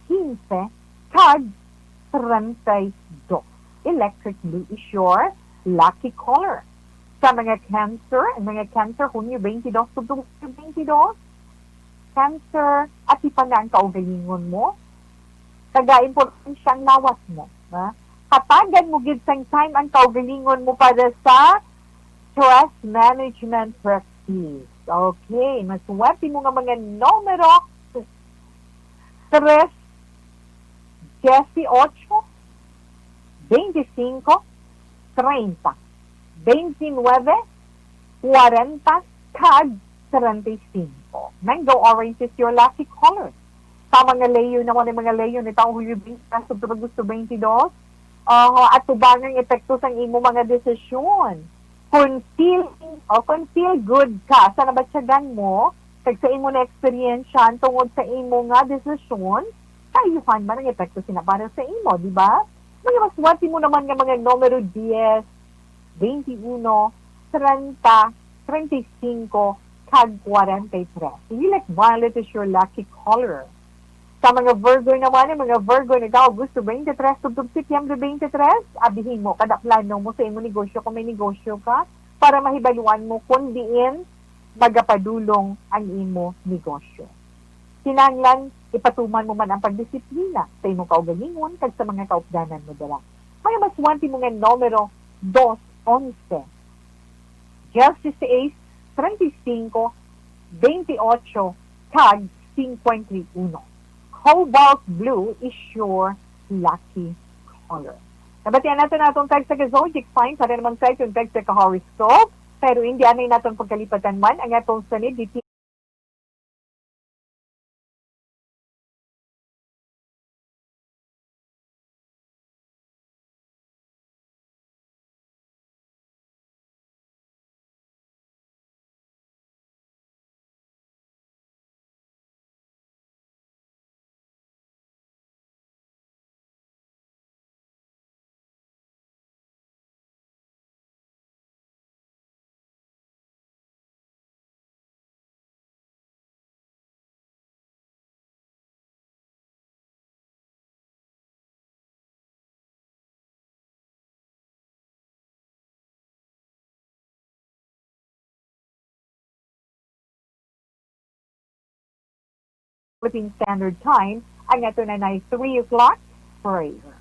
quince, kag treinta y dos. Electric blue is your lucky color. Sa mga Cancer, ang mga Cancer, Hunyo twenty-two tubtob Hunyo twenty-two, Cancer, atipan na ang kaugalingon mo. Taga-importansya ang lawas mo, ha? Hatagan mo gid sang time ang kaugalingon mo para sa stress management practice. Okay, maswerte mo nga mga numero, tres, dieciocho, veinticinco, treinta, veintinueve, cuarenta, kag treinta y cinco. Mango orange is your lucky color. Sa mga Leo naman, ang mga Leo ni taong Hulyo twenty-one, Agosto twenty-two, ah, atubangan ang epekto sang imo mga desisyon. Kung feeling o kung feel good ka sa nabatyagan mo, kag sa imo na eksperyensya tungod sa imo nga desisyon, kaayuhan man ang epekto sina para sa imo, di ba? Mga maswerte mo naman nga mga numero dies, veintiuno, treinta, treinta y cinco, kag cuarenta y tres. Lilac violet is your lucky color. Sa mga Virgo naman, ang mga Virgo nag-Agosto twenty-three tubtob Setyembre twenty-three, abihon mo kada plano mo sa imo negosyo kung may negosyo ka para mahibaluan mo kung diin magapadulong ang imo negosyo. Kinahanglan ipatuman mo man ang pagdisiplina sa imo kaugalingon kag sa mga kaupdanan mo dira. Mga maswerte mo nga numero, dos, onse, dieciséis, treinta y cinco, veintiocho, kag cincuenta y uno. Cobalt blue is your lucky color. Nabatian nato na atong tagsa ka zodiac sign para naman sa atong tagsa ka horoscope. Pero hindi anay naton pagkalipatan man ang atong sunod. Philippine Standard Time, ang ato na nay three o'clock prayer.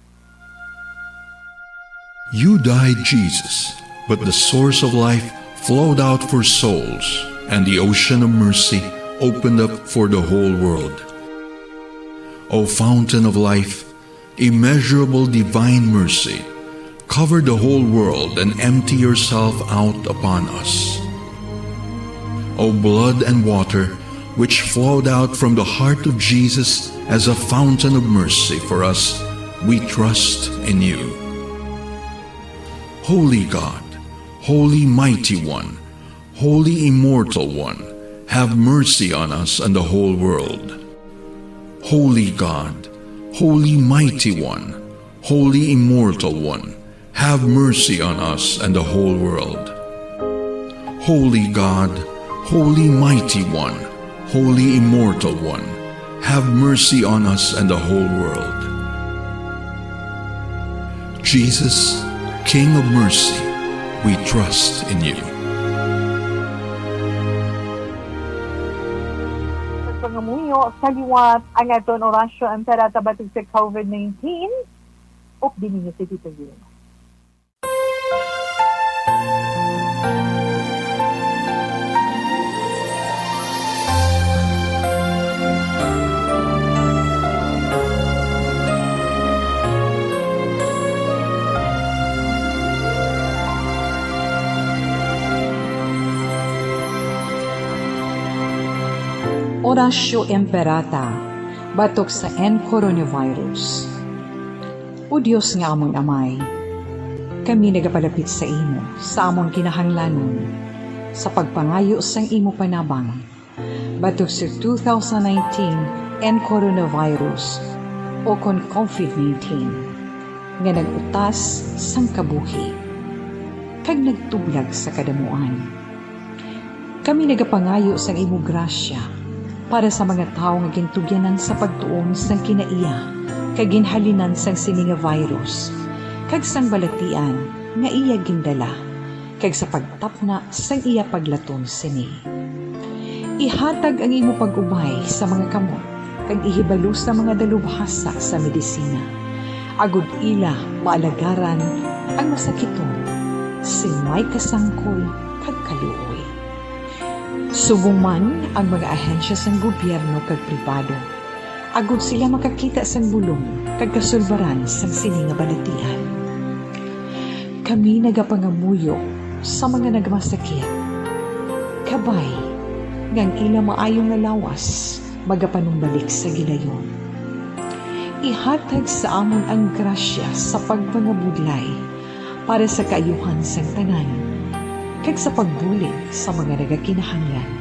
You died, Jesus, but the source of life flowed out for souls, and the ocean of mercy opened up for the whole world. O fountain of life, immeasurable divine mercy, cover the whole world and empty yourself out upon us. O blood and water, which flowed out from the heart of Jesus as a fountain of mercy for us, we trust in you. Holy God, Holy Mighty One, Holy Immortal One, have mercy on us and the whole world. Holy God, Holy Mighty One, Holy Immortal One, have mercy on us and the whole world. Holy God, Holy Mighty One, Holy Immortal One, have mercy on us and the whole world. Jesus, King of mercy, we trust in you. Sa pangamuyo sa liwat, ang aton Oratio Imperata batok sa COVID nineteen, updi ninyo si Tito Yun. Oratio Imperata batok sa N coronavirus. O Dios nga amon Amay, kami nagapalapit sa imo sa amon kinahanglanon sa pagpangayo sang imo panabang batok sa two thousand nineteen N coronavirus, o kon COVID nineteen, nga nag-utas sang kabuhi kag nagtublag sa kadamuan. Kami nagapangayo sang imo grasya para sa mga tawo nga gintugyanan sa pagtuon sang kinaiya kag ginhalinan sang sini nga virus, kag sang balatian nga iya gindala, kag sa pagtapna sang iya paglaton sini. Ihatag ang imo pag-ubay sa mga kamot, kag ihibalo sa mga dalubhasa sa medisina, agod ila maalagaran ang masakiton sing may kasangkol kag kaluoy. Subong man ang mga ahensya sang gobyerno kag pribado, agod sila makakita sang bulong kag kasulbaran sang sini nga balatian. Kami nagapangamuyo sa mga nagmasakit, kabay nga ang ila maayo nga lawas magapanumbalik sa gilayon. Ihatag sa amon ang grasya sa pagpangabudlay para sa kaayuhan sang tanan, kag sa pagbulig sa mga nagakinahanglan.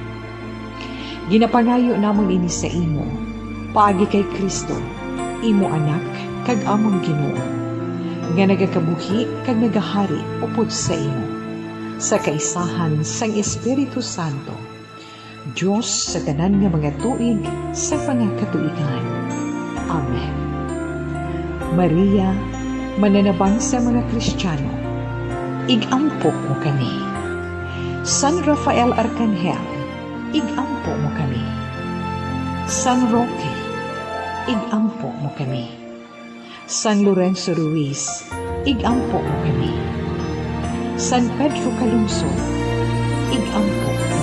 Ginapangayo namon ini sa imo, paagi kay Cristo, imo Anak kag amon Ginoo, nga nagakabuhi kag nagahari upod sa imo, sa kaisahan sang Espiritu Santo, Dios sa tanan nga mga tuig sa mga katuigan. Amen. Maria, mananabang sa mga Kristiyano, ig-ampo mo kami. San Rafael Arkanghel, ig-ampo mo kami. San Roque, ig-ampo mo kami. San Lorenzo Ruiz, ig-ampo mo kami. San Pedro Calungsod, ig-ampo mo kami.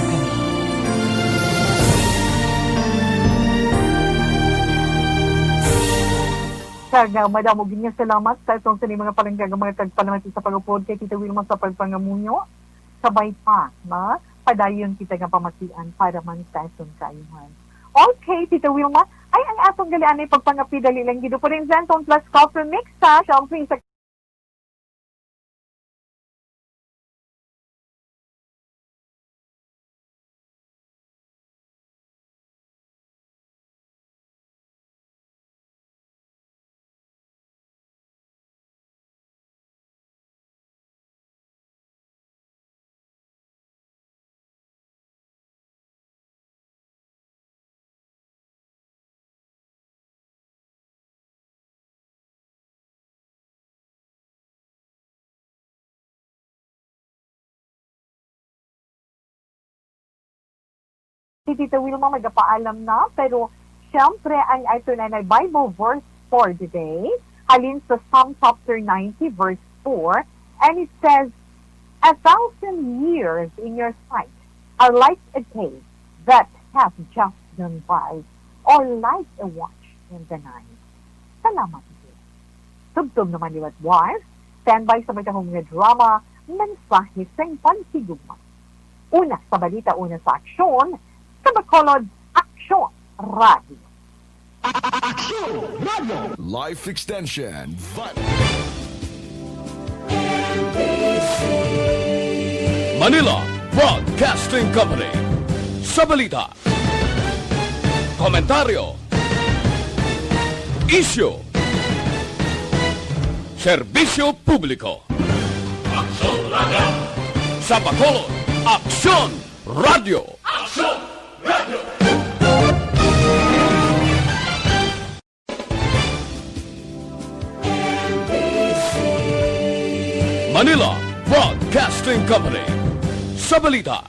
Kag, ah, madamo gid nga salamat sa atong sini mga palangga nga mga tagpalamati sa pag-upod kay Tita Wilma sa pagpangamuyo. Kabay pa, ma, padayon kita nga pamatian para man sa aton kaayuhan. Okay, Tita Wilma, ay ang atong galianay pagpangapi, dali lang gid. Pwede sa atong plus coffee mix, ha? Siya ang sa Si Tita Wilma magapaalam na, pero siyempre ang aton anay Bible verse for the day, halin sa Psalm chapter ninety, verse four, and it says, "A thousand years in your sight are like a day that hath just gone by, or like a watch in the night." Salamat, Tito. Tubtob naman liwat buwan, standby sa matahom nga drama, mensahe sang paghigugma. Una sa balita, una sa aksyon, sa Bacolod, Aksyon Radio. Aksyon Radio. Life Extension, Van- Manila Broadcasting Company. Sa balita, komentaryo, isyu, serbisyo publiko. Aksyon Radio. Sa Bacolod, Aksyon Radio. Aksyon Radio. Manila Broadcasting Company. Sa balita,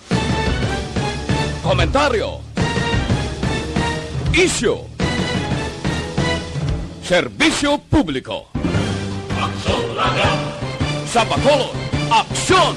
komentaryo, isyu, serbisyo publiko. Aksyon Radio. Sa Bacolod, Aksyon